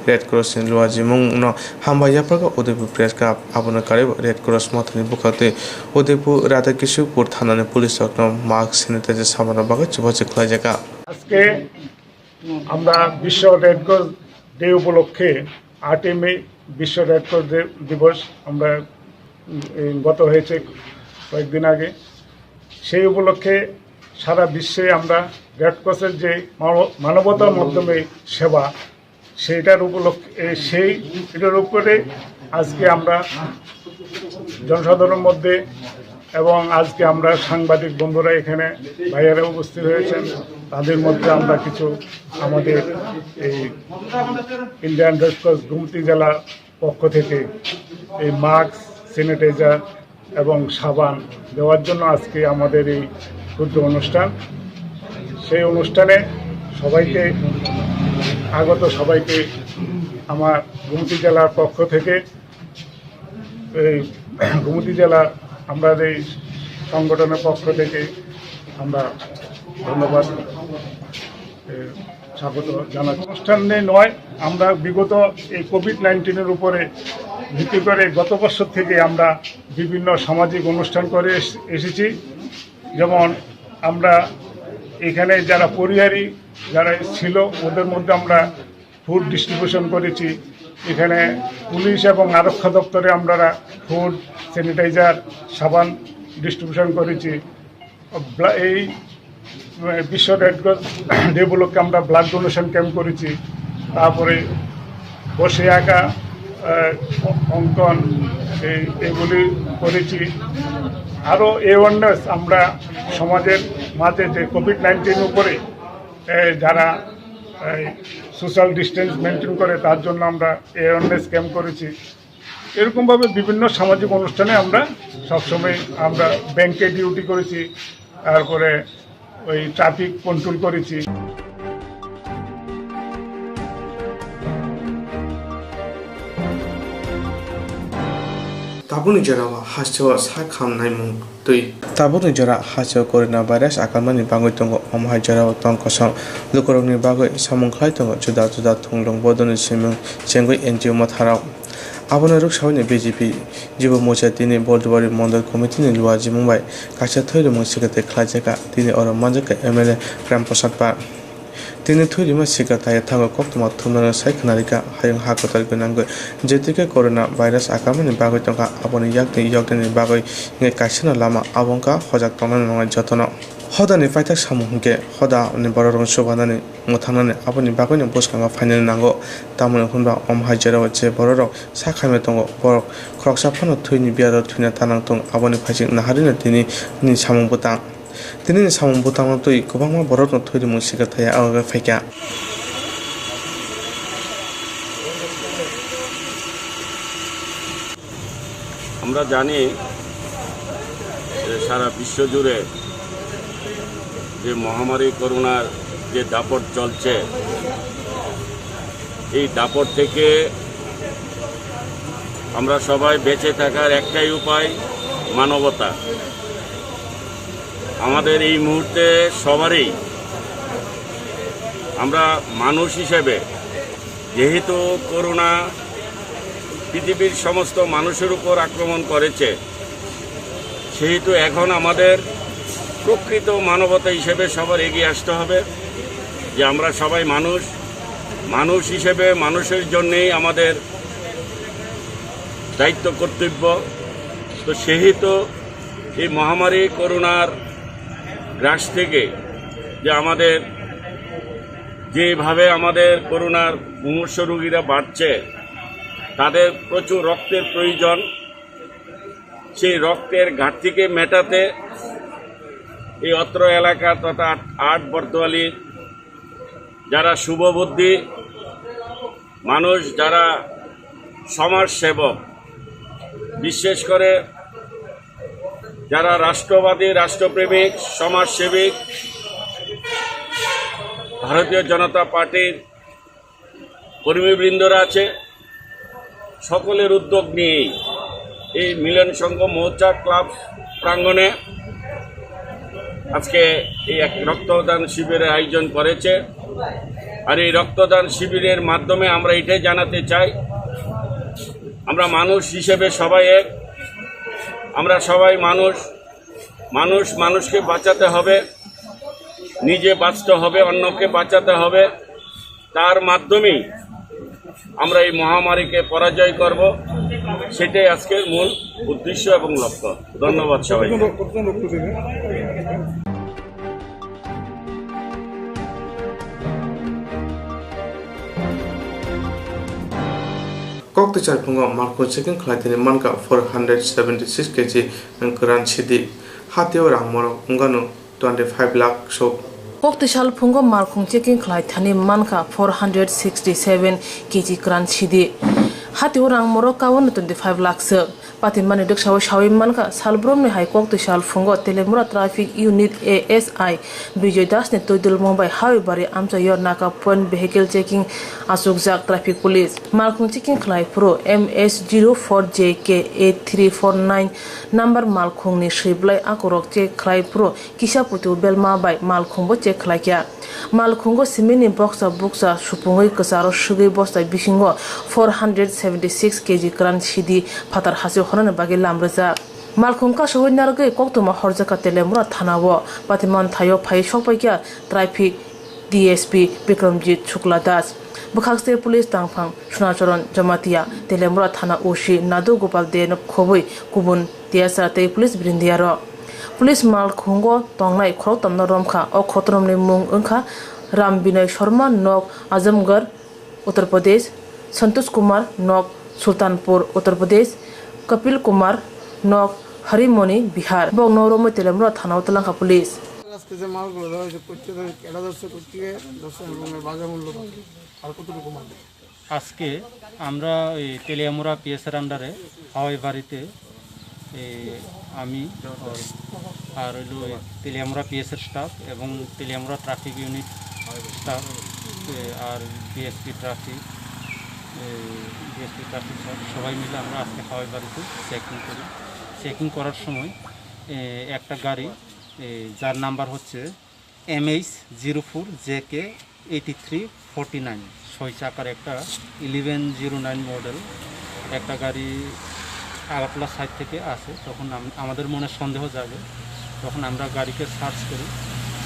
Red Cross ni luajimungno hambai yapharkha Udaipur Press Club, abono karwibo Red Cross mothani bwkhaktwi Udaipur Radhakishupur thanani police rokno mask, sanitizer samanrok bagwi chubachu khlaijak kha. আজকে আমরা বিশ্ব red cross day উপলক্ষে আটই মে বিশ্ব red cross day দিবস আমরা, উম, এই গত হয়েছে কয়েকদিন আগে। সেই উপলক্ষে সারা বিশ্বে আমরা রেড ক্রসের যে মানব-, মানবতার মাধ্যমে সেবা, সেইটার উপলক্ষে, এই, সেই, এটার উপরে আজকে আমরা জনসাধারণের মধ্যে এবং আজকে আমরা সাংবাদিক বন্ধুরা এখানে ভাইয়েরা উপস্থিত হয়েছেন, তাদের মধ্যে আমরা কিছু আমাদের এই ইন্ডিয়ান রেড ক্রস গোমতী জেলার পক্ষ থেকে এই মাস্ক, স্যানিটাইজার এবং সাবান দেওয়ার জন্য আজকে আমাদের এই ক্ষুদ্র অনুষ্ঠান। সেই অনুষ্ঠানে সবাইকে, আগত সবাইকে আমার গোমতী জেলার পক্ষ থেকে, এই গোমতী জেলার আমরা এই সংগঠনের পক্ষ থেকে আমরা ধন্যবাদ, এ, স্বাগত জানাচ্ছি। অনুষ্ঠানে নয়, আমরা বিগত এই কোভিড নাইন্টিনের উপরে ভিত্তি করে গত বছর থেকে আমরা বিভিন্ন সামাজিক অনুষ্ঠান করে এস-, এসেছি। যেমন আমরা এখানে যারা পরিহারি যারা ছিল, ওদের মধ্যে আমরা ফুড ডিস্ট্রিবিউশন করেছি। এখানে পুলিশ এবং আরক্ষা দপ্তরে আমরা ফুড, স্যানিটাইজার, সাবান ডিস্ট্রিবিউশন করেছি। ব্লা-, এই, আহ, বিশ্ব রেড ক্রস ডে উপলক্ষে আমরা ব্লাড ডোনেশন ক্যাম্প করেছি। তারপরে বসে আঁকা, আহ, অ-, অঙ্কন, এই, এগুলি করেছি। আরও অ্যাওয়ারনেস আমরা সমাজের মাঝে যে কোভিড নাইন্টিন উপরে, এ, যারা এই সোশ্যাল ডিস্টেন্স মেনটেন করে, তার জন্য আমরা অ্যাওয়ারনেস ক্যাম্প করেছি। এরকমভাবে বিভিন্ন সামাজিক অনুষ্ঠানে আমরা সবসময়, আমরা ব্যাংকে ডিউটি করেছি, তারপরে ওই ট্রাফিক কন্ট্রোল করেছি। Tabukni jorao hasteo sak ham naimung twi. Tabukni jora hasteo corona virus akalmani bagwi tongo, omo hai jorao tong kosom lukurokni bagwi samung khlai tongo juda juda thunglwng bodolni simung chengwi N G O motharok. Abono rwksaui ni B J P Jibo Mocha tini Boldubari Mondol Committee ni luajimung bai kaisa thwi rimung secretary khlaijak kha, tini oro manjak kha M L A Ram Prasad Pal. Tini thwi rima sikha taya thango koktwma thumnano sai khwnarikha hayung ha kwtal gwnangwi. Jetuike corona virus akamani bagwi tongkha, aboni yakni yoknani bagwi hwnkhe kaisano lama abo wngkha hojak tongnani nangnai jotono. Hodani paithak samung hwnkhe hodani bororokno chubanani mwthangnani aboni bagwino bwskango phainani nango. Tamoni hwnba omo hai jorao je bororok sak hamya tongo, borok khoroksa phano thwini biyaro thwina tanang tong, aboni phaising naharino tini ni samung bwtang. Tini ni samung bwtangno twi kwbangma borokno thwi rimung sikha thaya aro phaikha. আমরা জানি যে সারা বিশ্বজুড়ে যে মহামারী করোনার যে দাপট চলছে, এই দাপট থেকে আমরা সবাই বেঁচে থাকার একটাই উপায়, মানবতা। আমাদের এই মুহূর্তে সবারই, আমরা মানুষ হিসেবে, যেহেতু করোনা পৃথিবীর সমস্ত মানুষের উপর আক্রমণ করেছে, সেহেতু এখন আমাদের প্রকৃত মানবতা হিসেবে সবার এগিয়ে আসতে হবে যে আমরা সবাই মানুষ, মানুষ হিসেবে মানুষের জন্যেই আমাদের দায়িত্ব কর্তব্য। তো সেহেতু এই মহামারী করোনার গ্রাস থেকে যে আমাদের, যেভাবে আমাদের করোনার মুমূর্ষু রোগীরা বাড়ছে, তাদের প্রচুর রক্তের প্রয়োজন। সেই রক্তের ঘাটতিকে মেটাতে এই অত্র এলাকা তথা আট বর্দোয়ালি যারা শুভবুদ্ধি মানুষ, যারা সমাজসেবক, বিশেষ করে যারা রাষ্ট্রবাদী, রাষ্ট্রপ্রেমিক, সমাজসেবিক, ভারতীয় জনতা পার্টির কর্মীবৃন্দরা আছে, সকলের উদ্যোগ নিয়েই এই মিলন সংঘ মৌচাক ক্লাব প্রাঙ্গণে আজকে এই এক রক্তদান শিবিরের আয়োজন করেছে। আর এই রক্তদান শিবিরের মাধ্যমে আমরা এটাই জানাতে চাই, আমরা মানুষ হিসেবে সবাই এক, আমরা সবাই মানুষ। মানুষ মানুষকে বাঁচাতে হবে, নিজে বাঁচতে হবে, অন্যকে বাঁচাতে হবে। তার মাধ্যমেই আমরা এই মহামারীকে পরাজয় করব, সেটাই আজকের মূল উদ্দেশ্য এবং লক্ষ্য। ধন্যবাদ সবাইকে। Koktisal phungo malkhung checking khlai thani mankha four hundred seventy six kg kwran sidi. Hatio rang morok wngano twenty five lakh sok. Koktisal phungo malkhung checking khlai thani mankha four hundred sixty seven kg kwran sidi. Hatio rang morok kaono twenty five lakh sok. Patimani dwksao sawi mankha, salbrumni hai koktisal phungo Telemura Traffic Unit A S I Bijoy Dasni twidulmo bai Hawibari amchaio naka point vehicle checking achukjak traffic police. Malkhung checking khlai phuru M S zero four J K eight three four nine number malkhungni swiblai akorok check khlai phuru kisa putu belma bai malkhungbo check khlaikha. Malkhungo simini boksa bukcha supungwi kwcharo swgwi bosta bisingo four hundred seventy six kg kwran sidi phatar hachwi hornani bagwi lam rwjak. Malkhung kasugwi narwgwi koktwma horjakha Telemura thanao. Patimani thaio phaiwi sokpaikha traffic D S P Bikramjit Shukla Das, bwkhakse police tangphang Sunacharan Jamatia, Telemura thana O C Nadu Gopal Deno khobwi kubun T S R tei police birindiyarok. Police malkhungo tongnai khoroktomno romkha. O khoroktomni mung wngkha Ram Binoy Sharma, nok Azamgarh, Uttar Pradesh, Santosh Kumar, nok Sultanpur, Uttar Pradesh, Kapil Kumar, nok Harimoni, Bihar. Bokno romwi Telemura thanao twlangkha police. আজকে যে মালগুলো ধরা হয়েছে, প্রত্যেক কেনা যাচ্ছে, প্রত্যেকে দশ টাকা করে বাজার মূল্য পাবে। আর কতটুকু মাল? আজকে আমরা এই তেলিয়ামুড়া পিএসের আন্ডারে হাওয়াই বাড়িতে, এ, আমি আর, আর হইলো এই তেলিয়ামুড়া পিএসের স্টাফ এবং তেলিয়ামুড়া ট্রাফিক ইউনিট স্টাফ, এ, আর ডিএসপি ট্রাফিক, এ, ডিএসপি ট্রাফিক সব, সবাই মিলে আমরা আজকে হাওয়াই বাড়িতে চেকিং করি। চেকিং করার সময়, এ, একটা গাড়ি, এ, যার নাম্বার হচ্ছে MH zero four JK eighty three forty nine, ছয় চাকার একটা ইলেভেন জিরো নাইন মডেল একটা গাড়ি আগরতলা সাইড থেকে আসে। তখন আম-, আমাদের মনে সন্দেহ জাগে, তখন আমরা গাড়িকে সার্চ করি।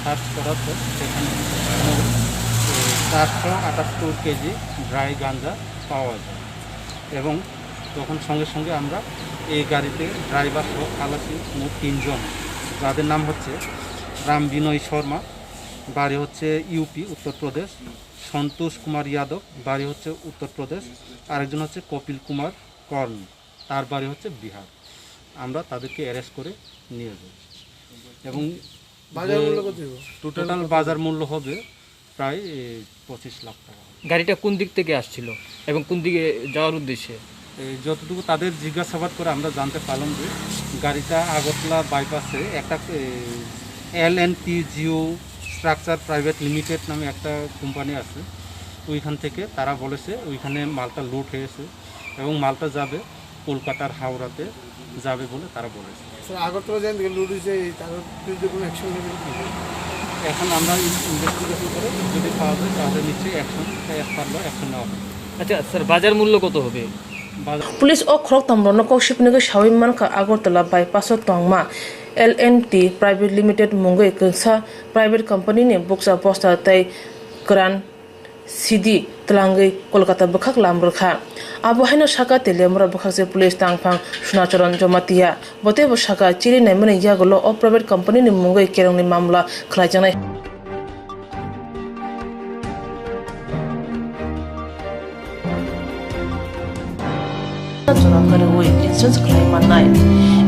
সার্চ করার পর সেখানে মোট, এ, চারশো আটাত্তর কেজি ড্রাই গাঞ্জা পাওয়া যায় এবং তখন সঙ্গে সঙ্গে আমরা এই গাড়িতে ড্রাইভার সহ খালাসি মোট তিনজন, যাদের নাম হচ্ছে রাম বিনয় শর্মা, বাড়ি হচ্ছে ইউপি, উত্তর প্রদেশ, সন্তোষ কুমার যাদব, বাড়ি হচ্ছে উত্তর প্রদেশ, আরেকজন হচ্ছে কপিল কুমার কর্ণ, তার বাড়ি হচ্ছে বিহার। আমরা তাদেরকে অ্যারেস্ট করে নিয়ে যাই এবং বাজার যে মূল্য কত হইব? টোটাল বাজার মূল্য হবে প্রায়, এ, পঁচিশ লাখ টাকা। গাড়িটা কোন দিক থেকে আসছিল এবং কোন দিকে যাওয়ার উদ্দেশ্যে? এ, যতটুকু তাদের জিজ্ঞাসাবাদ করে আমরা জানতে পারলাম যে গাড়িটা আগরতলা বাইপাসে একটা, এ, L and T geo structure private limited নামে একটা কোম্পানি আছে, ওইখান থেকে তারা বলেছে ওইখানে মালটা লোড হয়েছে এবং মালটা যাবে কলকাতার হাওড়াতে যাবে বলে তারা বলেছে। স্যার, আগরতলা যেখান থেকে লুট হয়েছে, এই তাদের বিরুদ্ধে কোনো অ্যাকশন নেবেন কি? এখন আমরা ইন-, ইনভেস্টিগেশন করে যদি পাওয়া যায় তাহলে নিশ্চয়ই অ্যাকশন, অ্যাজ পার ল অ্যাকশন নেওয়া হবে। আচ্ছা স্যার, বাজার মূল্য কত হবে? বাজার Police o khoroktham rokno kok sipnigwi sawi mankha Agartala bypass o tongma L and T Private Limited mungwi kwngsa private company ni bukcha bosta tei kwran sidi twlangwi Kolkata bwkhak lam rwkha. Abo haino saka Teliamura bwkhakse police tangphang Sunacharan Jamatia. Bo teibo saka chiri naimani yagulo o private company ni mungwi kerongni mamla khlaijaknai. Kwrwi insurance khlai mannai.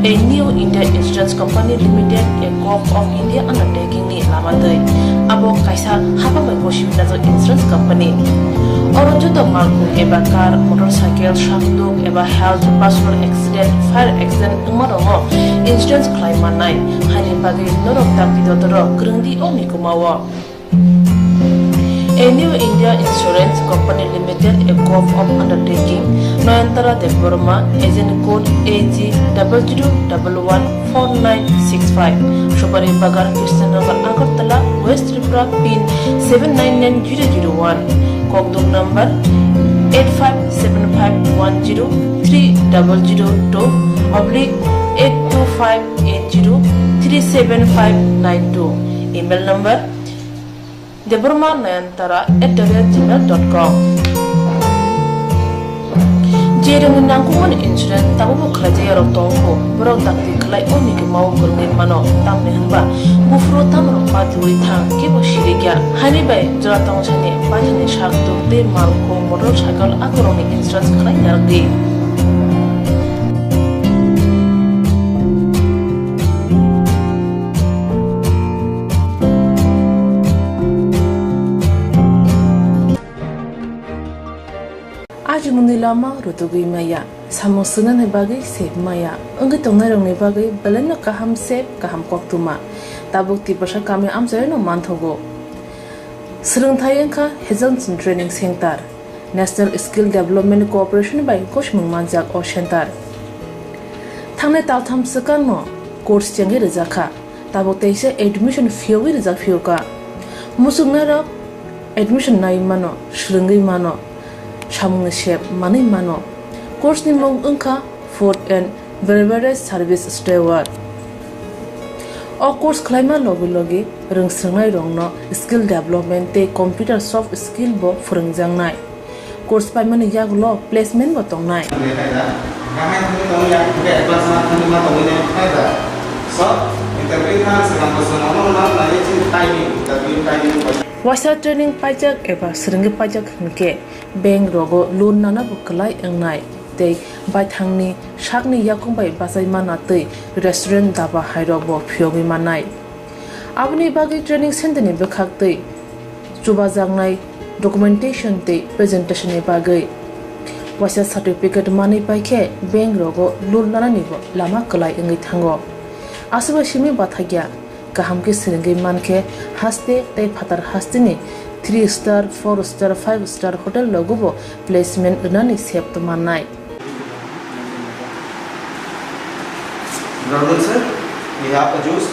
A New India Insurance Company Limited, a Gov of India undertaking ni lama twi abo kaisa hapang bai bosi wnajak insurance company. Oro joto malkhung eba car, motorcycle, sakduk eba health, personal accident, fire accident wngma rokno insurance khlai mannai. Haini bagwi norok dakti dotoro kwrwngdi o mikuma o. A New India Insurance Company Limited, a Gov of undertaking, Nayantara Debbarma, agent code A G double zero double one four nine six five, Supari Bagan, Krishnanagar, Agartala, West Tripura, pin seven nine nine zero zero one, Kokduk number eight five seven five one zero three double zero two oblique eight two five eight zero three seven five nine two, email number Debbarma Nayantara at the rate gmail dot com. Je rwngni nangkukmani insurance tabukbo khlaijak yarok tongkho, borok dakti khlai o mikima o kwrwngwi mano, tamni hwnba buphuru tamrok patiwi thang kebo sirikya. Haini bai jora tongsani baithangni sak tuk tei malkhung motor cycle akorokni insurance khlai narwkdi. Ajimungni lama rutugwi maya, samung swngnani bagwi sep maya, wngwi tongnairokni bagwi belaino kaham sep, kaham koktwma. Tabuk Tiprasa kami amchaino manthogo. Swrwngthai wngkha Hazelson Training Center, National Skill Development Corporation bai gosimung manjak o center. Thangnai taltham swkangno course chengwi rwjakha. Tabuk teisa admission phiyogwi rijak phiyokha. Muchungnairok admission nai mano, swrwngwi mano, samungni sep manwi mano. Course ni mung wngkha Food and Beverage Service Steward. O course khlaima logi logi rwngswrwngnairokno skill development tei computer soft skill bo phwrwngjaknai. Course paimani yagulo placement bo tongnai. Waisa training paijak eba swrwngwi paijak hwnkhe bank rogo loan nana bo kwlai wngnai tei baithangni sakni yakung bai bachai mana tei restaurant daba hairok bo phiyogwi mannai. Aboni bagwi training center ni bwkhak twi chubajaknai documentation tei presentation ni bagwi waisa certificate manwi paikhe bank rogo loan nanani bo lama kwlai wngwi thango. Aswk bai simi bathakya, kaham khe swrwngwi mankhe haste tei phatar hasteni three star, four star, five star hotel rogo bo placement rwnani sep mannai. Good afternoon, sir. We have a juice.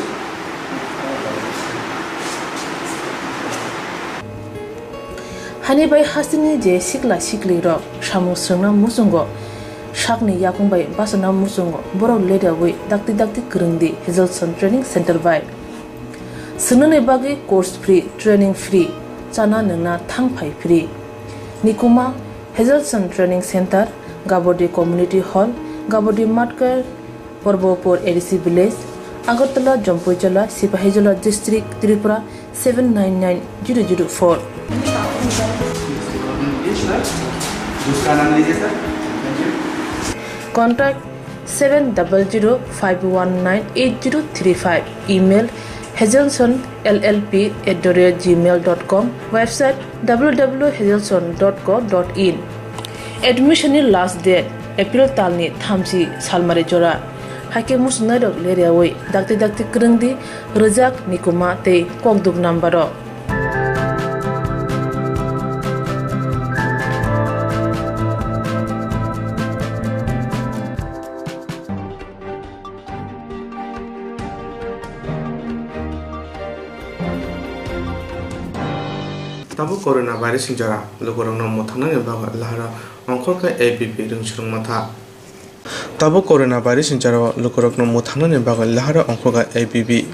Hani bai hasteni je sikla siklirok samung swrwngna muchungo, sakni yakung bai bachana muchungo, borok ledaui dakti dakti kwrwngdi Hazelson Training Center bai. Swngnani bagwi course free, training free, chana nwngna thang phai free. Nikuma, Hazelson Training Center, Gabodi Community Hall, Gabodi Matkar, Porbopur A D C Village, Agartala, Jampuijala, Sipahijola District, Tripura seven nine nine zero zero four. Contact seven double zero five one nine eight zero three five. Email hazelson L L P at the rate gmail dot com. Website W W W hazelson dot co dot in. Admission ni last date April talni thamchi salmari jora. Haikhe muchungnairok leriaui dakti dakti kwrwngdi rwjak nikuma tei kokduk number o. Tabuk corona virus ni jora lukurokno mwthangnani bagwi lahara ongkhorkha A B P rwngswrwng matha. Tabuk corona virus ni jora lukurokno mwthangnani bagwi lahara ongkhorkha A B P.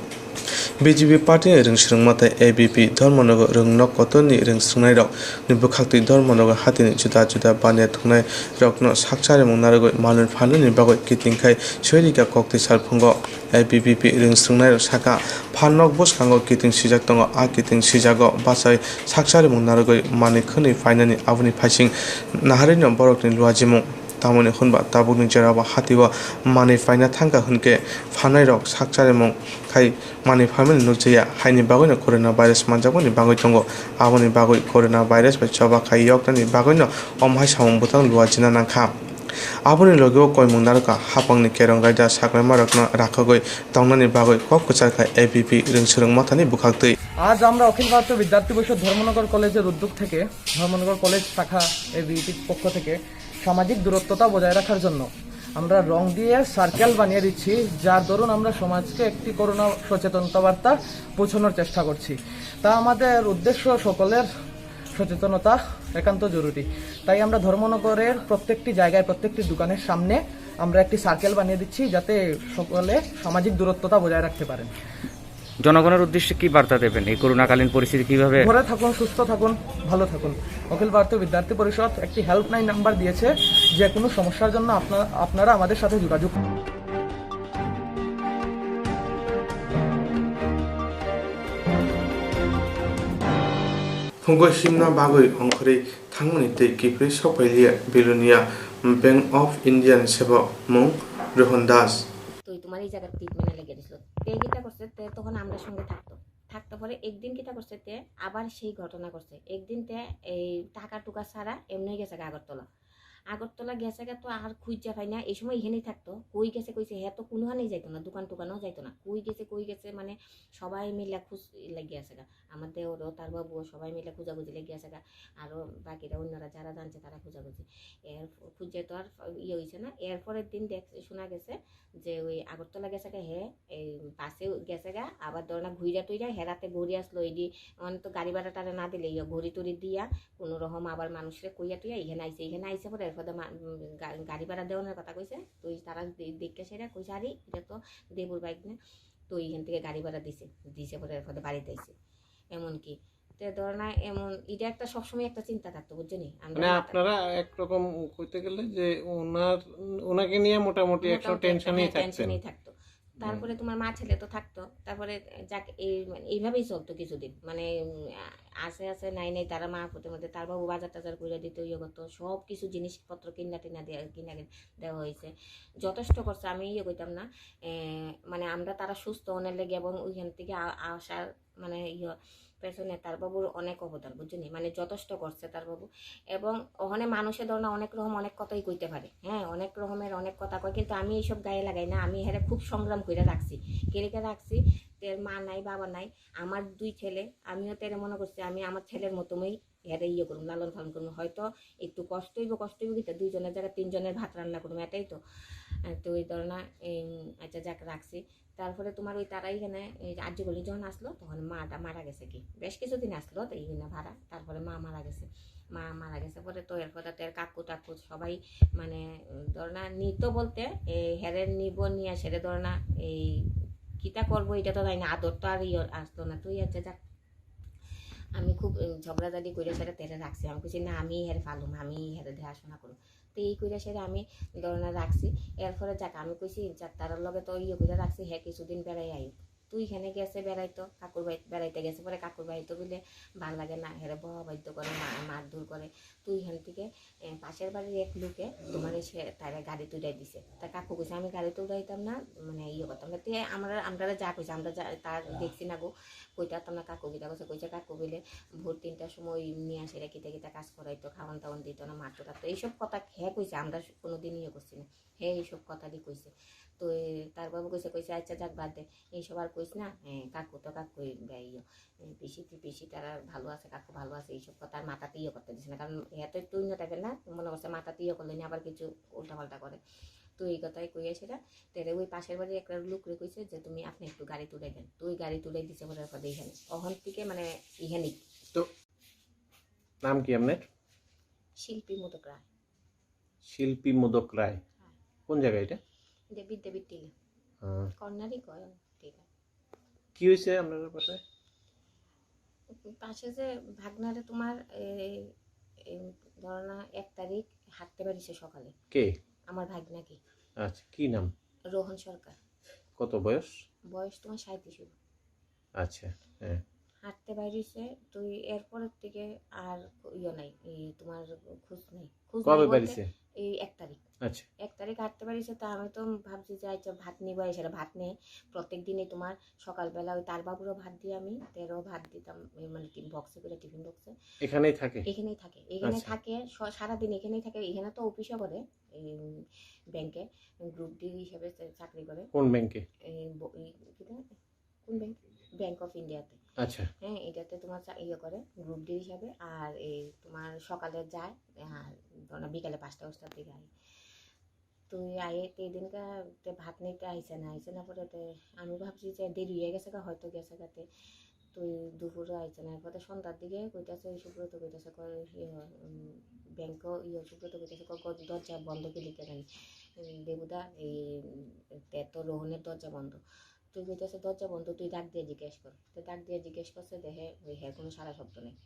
B J P party ni rwngswrwng matha A B P Dharmanagar rwngnok kotorni rwngswrwngnairok ni bwkhaktwi Dharmanagar hatini juda juda baniya thwngnairokno sak charimung narwgwi manwi phalnani bagwi kiting khai soirika koktwi salphungo. A B P P rwngswrwngnairok sakha, phalnok bwskango kiting swijak tongo, a kiting swijago bachai sak charimung narwgwi manwi khwnwi phainani aboni phaising naharwino borokni luajimung. Tamoni hwnba tabukni jorao hatio manwi phaina thangkha hwnkhe phannairok sakcharimung khai manwi phaimani nukjaya, haini bagwino corona virus manjakmani bagwi tongo. Aboni bagwi corona virus bai choba khai yoknani bagwino omo hai samung bwtang luajina nangkha. Aboni logeo koimung narwkha hapangni kerong raida saklaimarokno rakhogwi tongnani bagwi kok kwchar kha A B P rwngswrwng mothani bwkhaktwi. আজ আমরা অখিল ভারতীয় বিদ্যার্থী পরিষদ ধর্মনগর কলেজের উদ্যোগ থেকে, ধর্মনগর কলেজ শাখা এবিভিপির পক্ষ থেকে সামাজিক দূরত্বতা বজায় রাখার জন্য আমরা রং দিয়ে সার্কেল বানিয়ে দিচ্ছি, যার দরুন আমরা সমাজকে একটি করোনা সচেতনতা বার্তা পৌঁছানোর চেষ্টা করছি। তা আমাদের উদ্দেশ্য সকলের সচেতনতা একান্ত জরুরি। তাই আমরা ধর্মনগরের প্রত্যেকটি জায়গায়, প্রত্যেকটি দোকানের সামনে আমরা একটি সার্কেল বানিয়ে দিচ্ছি, যাতে সকলে সামাজিক দূরত্বতা বজায় রাখতে পারেন। জনগণের উদ্দেশ্যে কি বার্তা দেবেন এই করোনাকালীন পরিস্থিতি কিভাবে? ঘরে থাকুন, সুস্থ থাকুন, ভালো থাকুন। অখিল ভারতীয় বিদ্যার্থী পরিষদ একটি হেল্পলাইন নাম্বার দিয়েছে, যে কোনো সমস্যার জন্য আপনার, আপনারা আমাদের সাথে যোগাযোগ করুন। Phungkoi himna bagwi ongkhorwi thangmani tei kiphilwi sokphailiya Belonia Bank of India ni sebok mung Rohan Das. তো তোমার এই জায়গার ট্রিটমেন্টে লেগে দিছিল। তে কিতা করছে, তে তখন আমরা সঙ্গে থাকতো। থাকতে পরে একদিন কিতা করছে, তে আবার সেই ঘটনা করছে। একদিন তে এই টাকা টুকা ছাড়া এমনি গেছে গা আগরতলা। আগরতলা গেছে গা তো আর খুঁজা পাই না। এই সময় এখানেই থাকতো। কই গেছে কইছে, হ্যাঁ তো কোনোখানেই যাইতো না, দোকান টোকানও যাইতো না। কই গেছে, কই গেছে, মানে সবাই মিলে খুঁজ লেগে আছে গা। আমার দেওরও, তার বাবুও, সবাই মিলে খোঁজাখুঁজি লেগে আছে গা। আরও বাকিরা অন্যরা যারা জানছে তারা খোঁজাখুঁজি। এর খুঁজে তো আর ইয়ে হয়েছে না। এরপরের দিন দেখ, শোনা গেছে যে ওই আগরতলা গেছে গা, হে এই বাসে গেছে গা, আবার ধরো না ঘুরিয়া টুইরা হে রাতে ঘুরি আসলো, এই দি মানে তো গাড়ি ভাড়া টাড়া না দিলে ইয়ে ঘুরি টুরি দিয়া কোনো রকম আবার মানুষরে কইয়া টুইয়া এখানে আইছে। এখানে আইসে পরে এরপরে মা- উম, গা- গাড়ি ভাড়া দেওয়ানোর কথা কইছে। তো এই তারা দে- দেখে সেটা কইছে, আরে এটা তো দেবুর বাইক না। তো এইখান থেকে গাড়ি ভাড়া দিছে, দিছে পরে এরপরে বাড়িতে আইছে। এমনকি তে ধরো না, এমন এটা একটা সবসময় একটা চিন্তা থাকতো, বুঝছো নি? আমরা মানে না- আপনারা একরকম কইতে গেলে যে ওনার, ওনাকে নিয়ে মোটামুটি একসময় মোটামুটি একটা, টেনশনেই হ্যাঁ, থাকতেন। টেনশনেই থাকতো। হুম। তারপরে তোমার মা ছেলে তো থাকতো, তারপরে যাক, এই মানে এইভাবেই চলতো কিছুদিন। মানে উম, আ- আছে আছে, নাই নাই, তারা মা পুতের মধ্যে তার বাবু বাজার টাজার করে দিত, ইয়ে করতো, সব কিছু জিনিসপত্র কিনা টিনা দেওয়া, কিনা দেওয়া হয়েছে। যথেষ্ট করছে, আমি ইয়ে করতাম না। এ, মানে আমরা তারা সুস্থ অনেক লেগে এবং ওইখান থেকে আ- আসার মানে ইয়ে পেছনে তার বাবুর অনেক অবদান, বুঝছো নি? মানে যথেষ্ট করছে তার বাবু। এবং ওখানে মানুষে ধরো না অনেক রকম অনেক কথাই কইতে পারে, হ্যাঁ, অনেক রকমের অনেক কথা কয়, কিন্তু আমি এইসব গায়ে লাগাই না। আমি হেরে খুব সংগ্রাম করে রাখছি। কে রেখে রাখছি? তের মা নাই, বাবা নাই, আমার দুই ছেলে, আমিও তেরে মনে করছি আমি আমার ছেলের মতোই হেরে ইয়ে করুম, লালন পালন করুম। হয়তো একটু কষ্ট হইব, কষ্ট হইব, কিন্তু দুইজনের জায়গায় তিনজনের ভাত রান্না করুম, এটাই তো। আহ, তো ওই ধরো না, এই, আচ্ছা যাক, রাখছি। তারপরে তোমার ওই তারা এখানে এই যে আর্যগলি যখন আসলো, তখন মাটা মারা গেছে কি, বেশ কিছুদিন আসলো তো এখানে ভাড়া। তারপরে মা মারা গেছে। মা মারা গেছে পরে তো এরপরে তো এর কাকু টাকু সবাই মানে উম, ধরো না নিত বলতে এই হেরে নিব, নিয়ে সেরে ধরো না এই কিতা করবো, এটা তো তাই না, আদর তো আর ইয়ে আসতো না। তুই আচ্ছা যাক, আমি খুব উম, ঝগড়াঝাটি করে সেটা তেরে রাখছি। আমি কইছি না, আমি হেরে ফালুম, আমি হেরে দেখাশোনা করুম। তো এই করে সেটা আমি ধরো না রাখছি। এরপরে যাক, আমি কইছি যাক, তার লগে তো ইয়ে করে রাখছি, হ্যাঁ কিছুদিন বেড়াই আই। তুই এখানে গেছে বেড়াইতো, কাকুর বাড়ি বেড়াইতে গেছে, পরে কাকুর বাড়িতে বলে ভালো লাগে না, হেরে বহা বাধ্য করে, মা- মারধর করে। তুই এখান থেকে এ, পাশের বাড়ির এক লোকে তোমার সে তারা গাড়িত উঠাই দিছে। তা কাকু কইছে আমি গাড়িত উঠাইতাম না, মানে ইয়ে করতাম না। তে আমরা আমরা যা কইছে আমরা যা তা দেখছি না গো, কইতে পারতাম না। কাকু কিতা কইছে, কইছে কাকু বলে ভোর তিনটার সময় নিয়ে আসে রে, কিতা কিতা কাজ করাইতো, খাওয়ান টাওয়ান দিত না, মারতো টারতো, এইসব কথা হে কইছে, আমরা কোনোদিন ইয়ে করছি না। হে এইসব কথা দি কইছে। তো এ, তার বাবু কইছে, কইছে আচ্ছা যাক বাদ দে, এইসব আর কইস না। এ, কাকু তো কাকুই বা ইয়ে, এ, পিসি তি- পিসি তারা ভালো আছে, কাকু ভালো আছে, এইসব কথা আর মাথাতে ইয়ে করতে দিছে না। কারণ এ তো একটু অন্য টাইপের না, মনে করছে মাথাতে ইয়ে করলে নি আবার কিছু উল্টাপাল্টা করে। তো এই কথাই কইয়া সেটা তেরে ওই পাশের বাড়ির একটা লোকরে কইছে যে তুমি আপনি একটু গাড়ি তুলে দেন। তো ওই গাড়ি তুলে দিছে বলে কথা এখানে, ওখান থেকে মানে এখানে। তো নাম কি আপনার? শিল্পী মোদক রায়। শিল্পী মোদক রায়। হ্যাঁ। কোন জায়গা এটা? এটা বিদ্যাপীঠ টিলা। হ্যাঁ। কর্নারই কয় টিলা। কি হয়েছে আপনার পাশে? পাশে যে ভাগনারে তোমার এই, এই ধরো না এক তারিখ হাঁটতে বেরিয়েছে সকালে। কে? আমার ভাগনা কি? আচ্ছা, কি নাম? রোহন সরকার। কত বয়স? বয়স তোমার সাঁইত্রিশ হইব। আচ্ছা, হ্যাঁ। হাঁটতে বাইরেছে, তুই এরপরের থেকে আর ইয়ে নাই, এই তোমার খোঁজ নেই। খোঁজ কবে নাই বলতে বাইরেছে? এই এক তারিখ। আচ্ছা। এক তারিখ হাঁটতে বাইরেছে, তো আমি তো ভাবছি যে আচ্ছা ভাত নিবো, এসে ভাত নেই। প্রত্যেক দিনই তোমার সকালবেলা ওই তার বাবুরও ভাত দিই আমি, তেরো ভাত দিতাম, এই মানে টি-, বক্সে করে, টিফিন বক্সে। এখানেই থাকে? এখানেই থাকে, এখানে আচ্ছা। থাকে স-, সারাদিন এখানেই থাকে। এখানে তো অফিসও করে, এই ব্যাংকে গ্রুপ ডি হিসেবে চা-, চাকরি করে। কোন ব্যাংকে? এই ব-, এই কি বলে? কোন ব্যাংক? ব্যাংক অফ ইন্ডিয়াতে। আচ্ছা। হ্যাঁ, এটাতে তোমার চা-, ইয়ে করে গ্রুপ ডি হিসাবে। আর এই তোমার সকালে যায়, আর ধরো বিকালে পাঁচটা পাঁচটার দিকে আয়। তুই আয়ে তে দিনকা তে ভাত নিতে আইছে না, আইছে না পরে তে আমি ভাবছি যে দেরি হয়ে গেছে গা, হয়তো গেছে গাতে। তুই দুপুরে আইছে না, এরপরে সন্ধ্যার দিকে কইতাছে, ওই সুব্রত কইতাছে, কয়, ইয়ে, উম, ব্যাংকও, ইয়ে, সুব্রত কইতাছে, কয়, "গো-, দরজা বন্ধ করে দিতে জানি।" উম, দেবুদা, এই, উম, তে তো রোহনের দরজা বন্ধ। তুই কইতাছে, "দরজা বন্ধ, তুই ডাক দিয়ে জিজ্ঞেস কর।" তো ডাক দিয়ে জিজ্ঞেস করছে, দেখে ওই হ্যাঁ, কোনো সারা শব্দ নেই।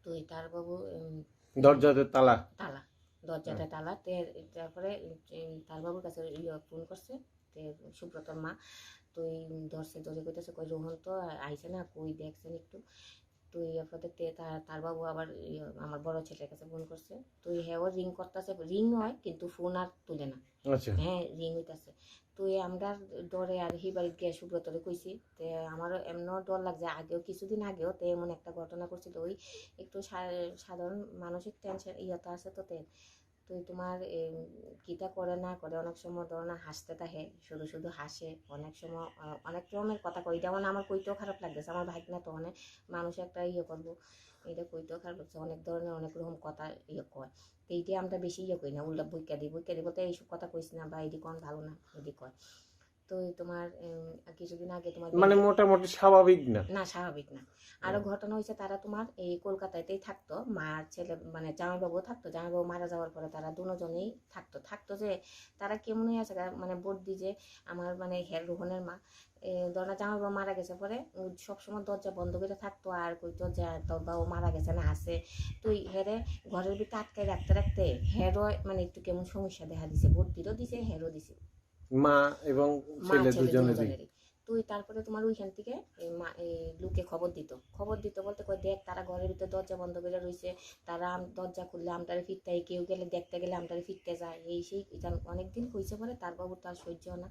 তুই তার বাবু, উম, দরজাতে তালা? তালা, দরজাতে হুম। তালা। তে, তারপরে, উম, তার বাবুর কাছে ইয়ে ফোন করছে, তে সুব্রতর মা। তুই ধরছে, ধরে কইতাছে, "কই রোহন তো আইছে না, কই দেখছেন একটু?" তুই এরপরে তে তা-, তার বাবু আবার ইয়ে, আমার বড় ছেলের কাছে ফোন করছে। তুই হ্যাঁ, ও রিং করতেছে, রিং হয় কিন্তু ফোন আর তুলে না। আচ্ছা। হ্যাঁ, রিং হইতাছে। তুই আমরা ডরে আর হি বাড়িত গিয়ে সুব্রতরে কইছি। তে আমারও এমনও ডর লাগছে, আগেও কিছুদিন আগেও তে এমন একটা ঘটনা করছিল, ওই একটু সা-, সাধারণ মানসিক টেনশন ইয়েটা আছে তো তে। তুই তোমার এই কিতা করে না করে অনেক সময় ধরো না হাসতে থাকে, শুধু শুধু হাসে, অনেক সময়, আহ, অনেক রকমের কথা কয়। যেমন আমার কইতেও খারাপ লাগতেছে, আমার ভাইকনা তো অনেক মানুষ একটা ইয়ে করবো, এটা কইতেও খারাপ লাগছে, অনেক ধরনের অনেক রকম কথা ইয়ে কয়। তো এইটা আমরা বেশি ইয়ে করি না, উল্টা বইকা দিই, বইকা দিই বলতে এইসব কথা কইস না বা এটি কোন ভালো না, এটি কয়। তো এই তোমার, উম, কিছুদিন আগে তোমার মানে ব্যাংকে মোটামুটি স্বাভাবিক না। না, স্বাভাবিক না। আরো হুম। ঘটনা হয়েছে, তারা তোমার এই কলকাতাতেই থাকতো, মা আর ছেলে, মানে জামাইবাবু থাকতো, জামাইবাবু মারা যাওয়ার পরে তারা দুজনেই থাকতো। থাকতো যে তারা কেমন হয়ে আছে গা-, মানে বর্দি যে আমার মানে হের রোহনের মা, এ, ধরো না জামাইবাবু মারা গেছে পরে, ও সবসময় দরজা বন্ধ করে থাকতো আর কইতো যে, "তোর বাবু মারা গেছে না, আছে।" তুই হেরে ঘরের ভিতরে আটকে রাখতে রাখতে হেরও মানে একটু কেমন সমস্যা দেখা দিছে, বর্দিরও দিছে, হেরও দিছে। মা এবং মা ছেলে ছেলে দুজনেরই। দুজনেরই। তুই তারপরে তোমার ওইখান থেকে এই মা-, এই লোকে খবর দিত। খবর দিত বলতে কয়, "দেখ, তারা ঘরের ভিতরে দরজা বন্ধ করে রইছে, তারা আম-, দরজা খুললে আমরারে ফিরতে হয়, কেউ গেলে দেখতে গেলে আমরারে ফিরতে যায়।" এই সেই এটা অনেকদিন কইছে পরে তার বাবুর তো আর সহ্য হয় না।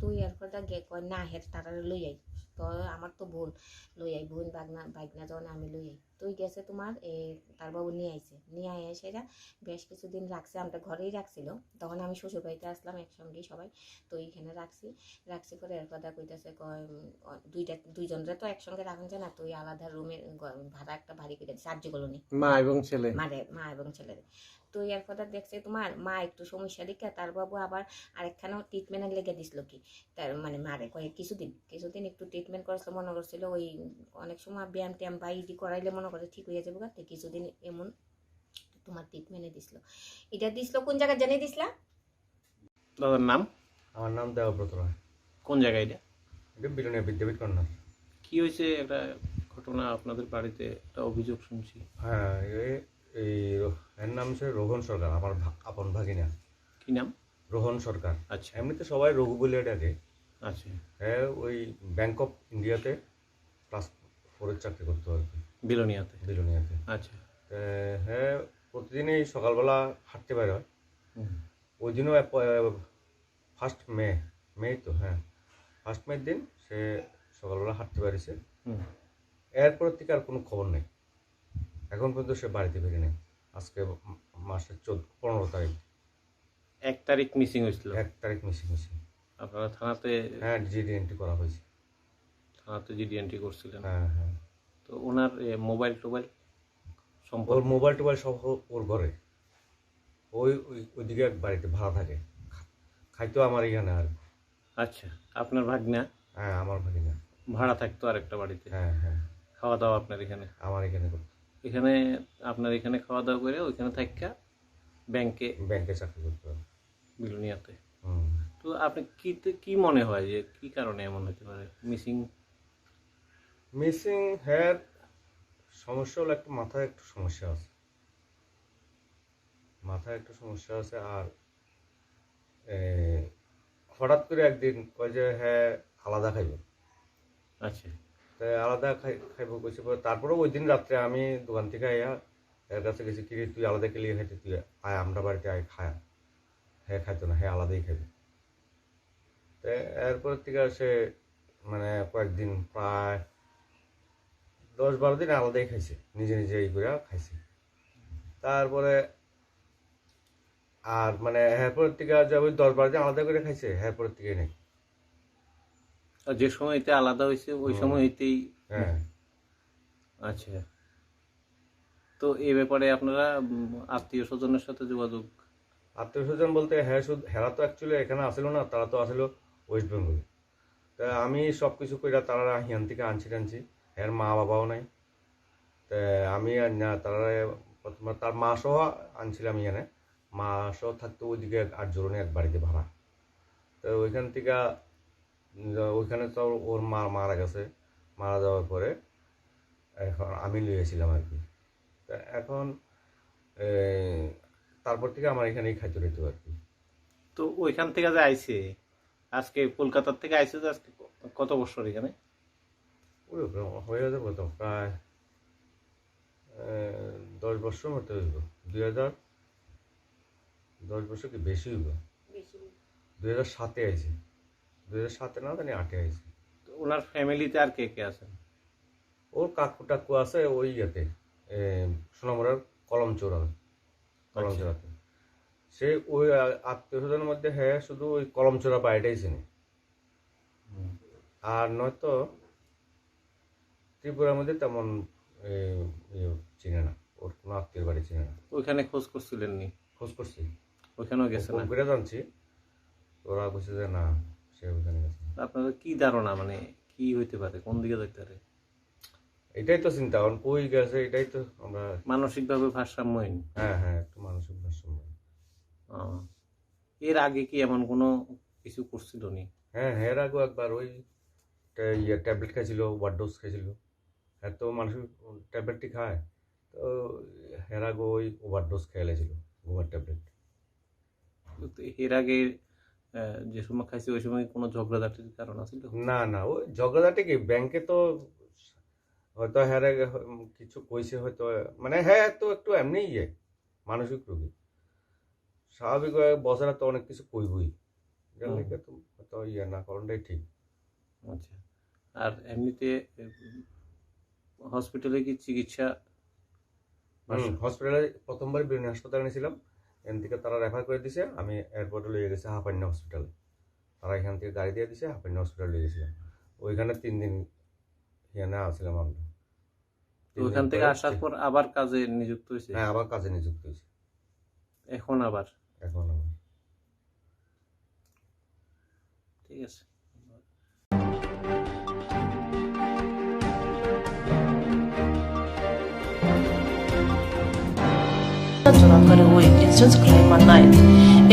তুই এরপর দা গে-, কয়, "না, হে তারারে লই আই।" তো আমার তো বোন, "লই আই, বোন, বাগনা, বাগনা যখন আমি লই আই।" তুই গেছে তোমার, এ, তার বাবু নিয়ে আইছে, নিয়ে আইয়া সেটা বেশ কিছুদিন রাখছে, আমরা ঘরেই রাখছিল। তখন আমি শ্বশুর বাড়িতে আসলাম একসঙ্গেই সবাই, তো এইখানে রাখছি। রাখছি পরে এরপর দা কইতাছে, কয়, উম, অ, দুইটা, দুইজনরে তো একসঙ্গে রাখা যায় না, তুই আলাদা রুমে গ-, ভাড়া একটা বাড়ি করে দিস, আরজি কলোনি। মা এবং ছেলে। মারে, মা এবং ছেলেরে। তো এরপর দা দেখছে তোমার মা একটু সমস্যা দেখে তার বাবু আবার আরেকখানেও ট্রিটমেন্টে লেগে দিছিল কি, তার মানে মারে কয়েক কিছুদিন, কিছুদিন একটু ট্রিটমেন্ট করেছিল, মনে করছিল ওই অনেক সময় ব্যায়াম ট্যায়াম বা ইডি করাইলে মনে করে ঠিক হয়ে যাবে গা, তো কিছুদিন এমন তোমার ট্রিটমেন্টে দিছিল। এটা দিছিল কোন জায়গায় জানিয়ে দিছিলা? দাদার নাম? আমার নাম দেবব্রত রায়। কোন জায়গা এটা? এটা বিলোনিয়া বিদ্যাপীঠ কর্নার। কি হয়েছে একটা ঘটনা আপনাদের বাড়িতে? একটা অভিযোগ শুনছি। হ্যাঁ, এ-, এই রো-, এর নাম হচ্ছে রোহন সরকার, আমার ভা-, আপন ভাগিনা। কি নাম? রোহন সরকার। আচ্ছা। এমনিতে সবাই রঘু বলে ডাকে। আচ্ছা। হ্যাঁ, ওই ব্যাংক অফ ইন্ডিয়াতে ক্লাস ফোরের চাকরি করতো আর কি। বিলোনিয়াতে? বিলোনিয়াতে। আচ্ছা। তে হ্যাঁ, প্রতিদিনই সকালবেলা হাঁটতে বের হয়। হুম। ওই দিনও এক প-, ফার্স্ট মে, মে তো, হ্যাঁ, ফার্স্ট মের দিন সে সকালবেলা হাঁটতে বেরিয়েছে। হুম। এরপর থেকে আর কোনো খবর নেই, এখন পর্যন্ত সে বাড়িতে ফিরে নেই। আজকে মা-, মাসের চোদ্দ, পনেরো তারিখ। এক তারিখ মিসিং হয়েছিল? এক তারিখ মিসিং হয়েছে। আপনারা থানাতে? হ্যাঁ, জিডি এন্ট্রি করা হয়েছে। থানাতে জিডি এন্ট্রি করছিলেন? হ্যাঁ, হ্যাঁ। তো ওনার, এ, মোবাইল টোবাইল সম্পর্কে? ওর মোবাইল টোবাইল সব ও-, ওর ঘরে। ওই, ওই, ওইদিকে এক বাড়িতে ভাড়া থাকে। খা-, খাইতো আমার এখানে আর কি। আচ্ছা, আপনার ভাগনা? হ্যাঁ, আমার ভাগিনা। ভাড়া থাকতো আরেকটা বাড়িতে? হ্যাঁ, হ্যাঁ। খাওয়া দাওয়া আপনার এখানে? আমার এখানে করতো। এখানে, আপনার এখানে খাওয়া দাওয়া করে ওইখানে থাইক্কা ব্যাংকে? ব্যাংকে চাকরি করতো। বিলোনিয়াতে। হুম। তো আপনি কি, কি মনে হয় যে কি কারণে এমন হতে পারে মিসিং? মিসিং হ্যার সমস্যা হলো একটু মাথায় একটু সমস্যা আছে, মাথায় একটু সমস্যা আছে। আর এ, হঠাৎ করে একদিন কয় যে হ্যাঁ আলাদা খাইব। আচ্ছা। আলাদা খাই-, খাইবো কইছে পরে। তারপরে ওই দিন রাত্রে আমি দোকান থেকে আইয়া এর কাছে গেছি, "কিরে, তুই আলাদা কে লিয়ে খাইতে? তুই আয়, আমরা বাড়িতে আয়, খায়।" হে খাইতো না, হে আলাদাই খাইবে। তো এরপর থেকে সে মানে কয়েকদিন, প্রায় দশ বারো দিন আলাদাই খাইছে, নিজে নিজে ই করে খাইছে। তারপরে আর মানে এরপর থেকে যে ওই দশ বারো দিন আলাদা করে খাইছে, এরপর থেকে নেই। আর যে সময় এটা আলাদা হয়েছে, ওই হুম। সময় এটাই। হ্যাঁ। আচ্ছা। তো এই ব্যাপারে আপনারা, উম, আত্মীয় স্বজনের সাথে যোগাযোগ? আত্মীয় স্বজন বলতে হ্যাঁ, শুধু হেরা তো actually এখানে আসিল না, তারা তো আসিল ওয়েস্ট বেঙ্গল। তা আমি সব কিছু কইরা তারা হিয়ান থেকে আনছি টানছি, এর মা বাবাও নাই। তা আমি আর না, তারা প্রথমে তার মা সহ আনছিলাম এখানে, মা সহ থাকতো ওইদিকে এক আট জনে এক বাড়িতে ভাড়া। তো ওইখান থেকে, উম, ওইখানে তো ওর মা মারা গেছে, মারা যাওয়ার পরে এখন আমি লইয়াছিলাম আর কি। তা এখন, এ, তারপর থেকে আমার এখানেই খাইতে রইতো আর কি। তো ওইখান থেকে যে আইছে, আজকে কলকাতার থেকে আইছে যে আজকে ক-, কত বছর এখানে? ওই প্রায় হয়ে যাবে কত, প্রায়, এ, দশ বছর মতো হইব। দুই হাজার, দশ বছর কি বেশি হইব? বেশি। দুই হাজার সাতে আইছে, দুই হাজার সাতে না জানি আটে আইছে। তো ওনার ফ্যামিলিতে আর কে কে আছেন? ওর কাকু টাকু আছে ওই ইয়েতে, এ, সোনামুড়ার কলমচৌড়া, আচ্ছা। কলমচৌড়াতে। সে ওই আ-, আত্মীয় স্বজনের মধ্যে হ্যাঁ শুধু ওই কলমচৌড়া বাড়িটাই চিনি। হুম। আর নয়তো ত্রিপুরার মধ্যে তেমন, এ, ইয়ে চিনে না, ওর কোনো আত্মীয় বাড়ি চিনে না। ওইখানে খোঁজ করছিলেন নি? খোঁজ করছি। ওইখানেও গেছে ফোন না? করে জানছি, ওরা কইছে যে না, সে ওইখানে গেছে না। আপনাদের কি ধারণা, মানে, কি হইতে পারে, কোন দিকে যাইতে পারে? এটাই তো চিন্তা, এখন কই গেছে, এটাই তো আমরা মানসিকভাবে ভারসাম্যহীন। হ্যাঁ, হ্যাঁ, একটু মানসিক ভারসাম্য। ও। এর আগে কি এমন কোনো কিছু করছিল নি? হ্যাঁ, হ্যাঁ, এর আগেও একবার ওই ট্যা-, ইয়ে, ট্যাবলেট খাইছিল, ওভারডোজ খাইছিল। এত মানুষ ট্যাবলেটটি খায়, তো এর আগে ওই ওভারডোজ খেয়ে লেছিল ঘুমের ট্যাবলেট। তো এর আগে, আহ, যে সময় খাইছে, ওই সময় কোনো ঝগড়াঝাটির কারণ আছিল? না, না, ওই ঝগড়াঝাটি কি, ব্যাংকে তো হয়তো হ্যাঁ রে, কিছু কইছে হয়তো, মানে, হ্যাঁ, তো একটু এমনি ইয়ে, মানসিক রোগী। স্বাভাবিকভাবে বসেরা তো অনেক কিছু কইবই, এর হুম। লেগে তো হয়তো ইয়ে না করাটাই ঠিক। আচ্ছা। আর এমনিতে, উম, হসপিটালে কি চিকিৎসা? হুম, হসপিটালে প্রথমবার বিরোনি হাসপাতালে নিয়েছিলাম, এখান থেকে তারা রেফার করে দিছে, আমি এয়ারপোর্টে লইয়ে গেছি হাপান্না হসপিটালে। তারা এখান থেকে গাড়ি দিয়ে দিছে, হাপান্না হসপিটালে লইয়ে গেছিলাম। ওইখানে তিন দিন এখানে আসছিলাম আমরা। তো তিন দিন ওইখান থেকে পরে আসার হচ্ছে পর আবার কাজে নিযুক্ত হয়েছে? হ্যাঁ, আবার কাজে নিযুক্ত হয়েছে। এখন আবার? এখন আবার। ঠিক আছে। Jora kwrwi insurance khlai mannai.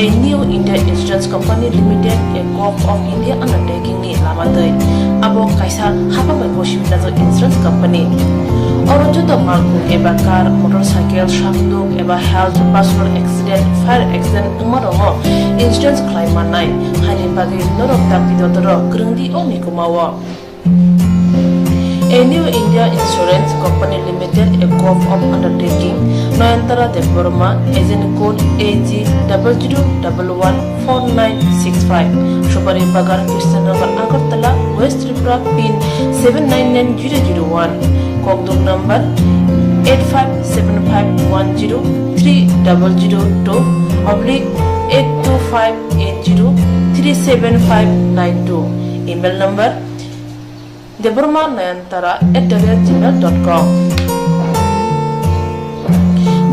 A New India Insurance Company Limited, a Gov of India undertaking ni lama twi. Abo kaisa hapang bai bo simi najak insurance company. Oro joto malkhung eba car, motorcycle, sakduk eba health, personal accident, fire accident wngma rokno insurance khlai mannai. Haini bagwi norok dakti dodorok kwrwngdi o mikuma o. A New India Insurance Company Limited, a Gov of undertaking, Noyantara Debbarma, agent code A G double zero double one four nine six five, Supari Bagan, Krishnanagar, Agartala, West Tripura, pin seven nine nine zero zero one, Kokduk number eight five seven five one zero three double zero two oblique eight two five eight zero three seven five nine two, email number Debbarma Nayantara at the rate gmail dot com.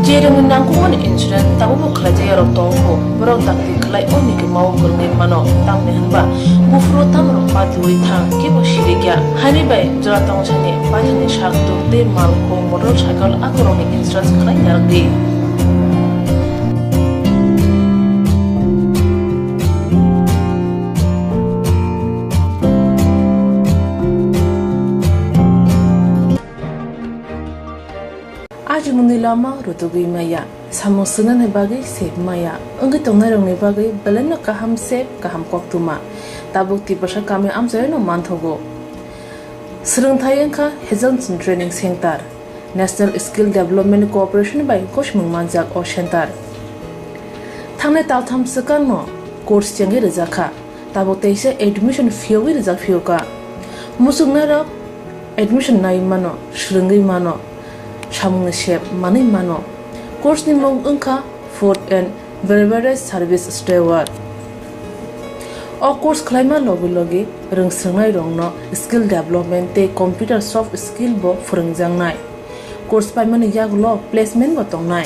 Je rwngni nangkukmani insurance tabukbo khlaijak yarok tongkho, borok dakti khlai o mikima o kwrwngwi mano, tamni hwnba buphuru tamrok patiwi thang, kebo sirikya. Haini bai jora tong sani paithakni sak tuk tei malkhung, motorcycle akorokni insurance khlai narwkdi. Ajimuni lama rutugwi maya, samung swngnani bagwi se maya, wngwi tongnairokni bagwi belaino kaham se kaham koktwma. Tabuk Tiprasa kami amchaino manthogo. Swrwngthai wngkha Hazelson Training Center, National Skill Development Corporation bai gosimung manjak o center. Thangnai taltham swkangno course chengwi rwjakha, tabuk teisa admission phiyogwi rwjak phiyokha. Muchungnairok admission nai mano, swrwngwi mano, samungni sep manwi mano. Course ni mung wngkha Food and Beverage Service Steward. O course khlaima logi logi rwngswrwngnairokno skill development tei computer soft skill bo phwrwngjaknai. Course paimani yagulo placement bo tongnai.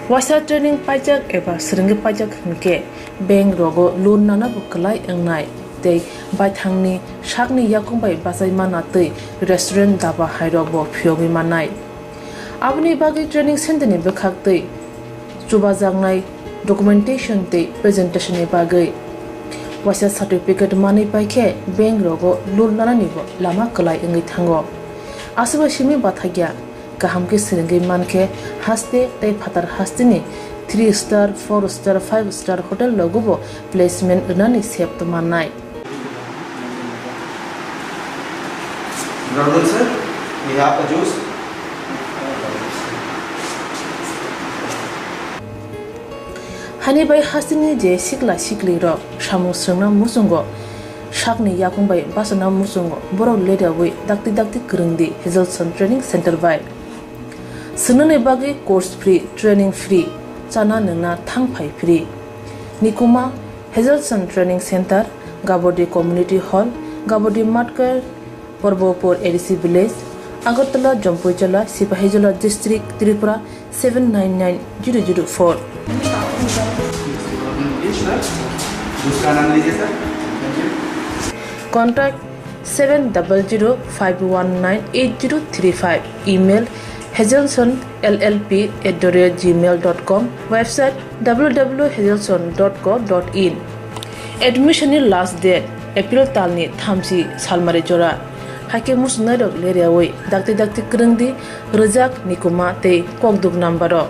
Waisa training paijak eba swrwngwi paijak hwnkhe bank rogo loan nana bo kwlai wngnai tei baithangni sakni yakung bai bachai mana tei restaurant daba hairok bo phiyogwi mannai. Aboni bagwi training center ni bwkhak tei chubajaknai documentation tei presentation ni bagwi waisa certificate manwi paikhe bank rogo loan nanani bo lama kwlai wngwi thango. Aswk bai simi bathakya. Kaham khe swrwngwi mankhe haste tei phatar hasteni three star, four star, five star hotel rogo bo placement rwnani sep tongmannai. Good afternoon, sir. We have a juice. Hani bai hasteni je sikla siklirok samung swrwngna muchungo, sakni yakung bai bachana muchungo, borok leriawi dakti dakti kwrwngdi Hazelson Training Center bai. Swngnani bagwi course free, training free, chana nwngna thang phai free. Nikuma Hazelson Training Center, Gabodi Community Hall, Gabodi Matkar, Porbopur A D C Village, Agartala, Jampuijala, Sipahijola District, Tripura seven nine nine zero zero four. Contact seven double zero five one nine eight zero three five. Email hazelson L L P at the rate gmail dot com. Website W W W hazelson dot co dot in. Admission ni last date April talni thamchi salmari jora. Haikhe muchungnairok leriawi dakti dakti kwrwngdi rwjak, nikuma tei kokduk number o.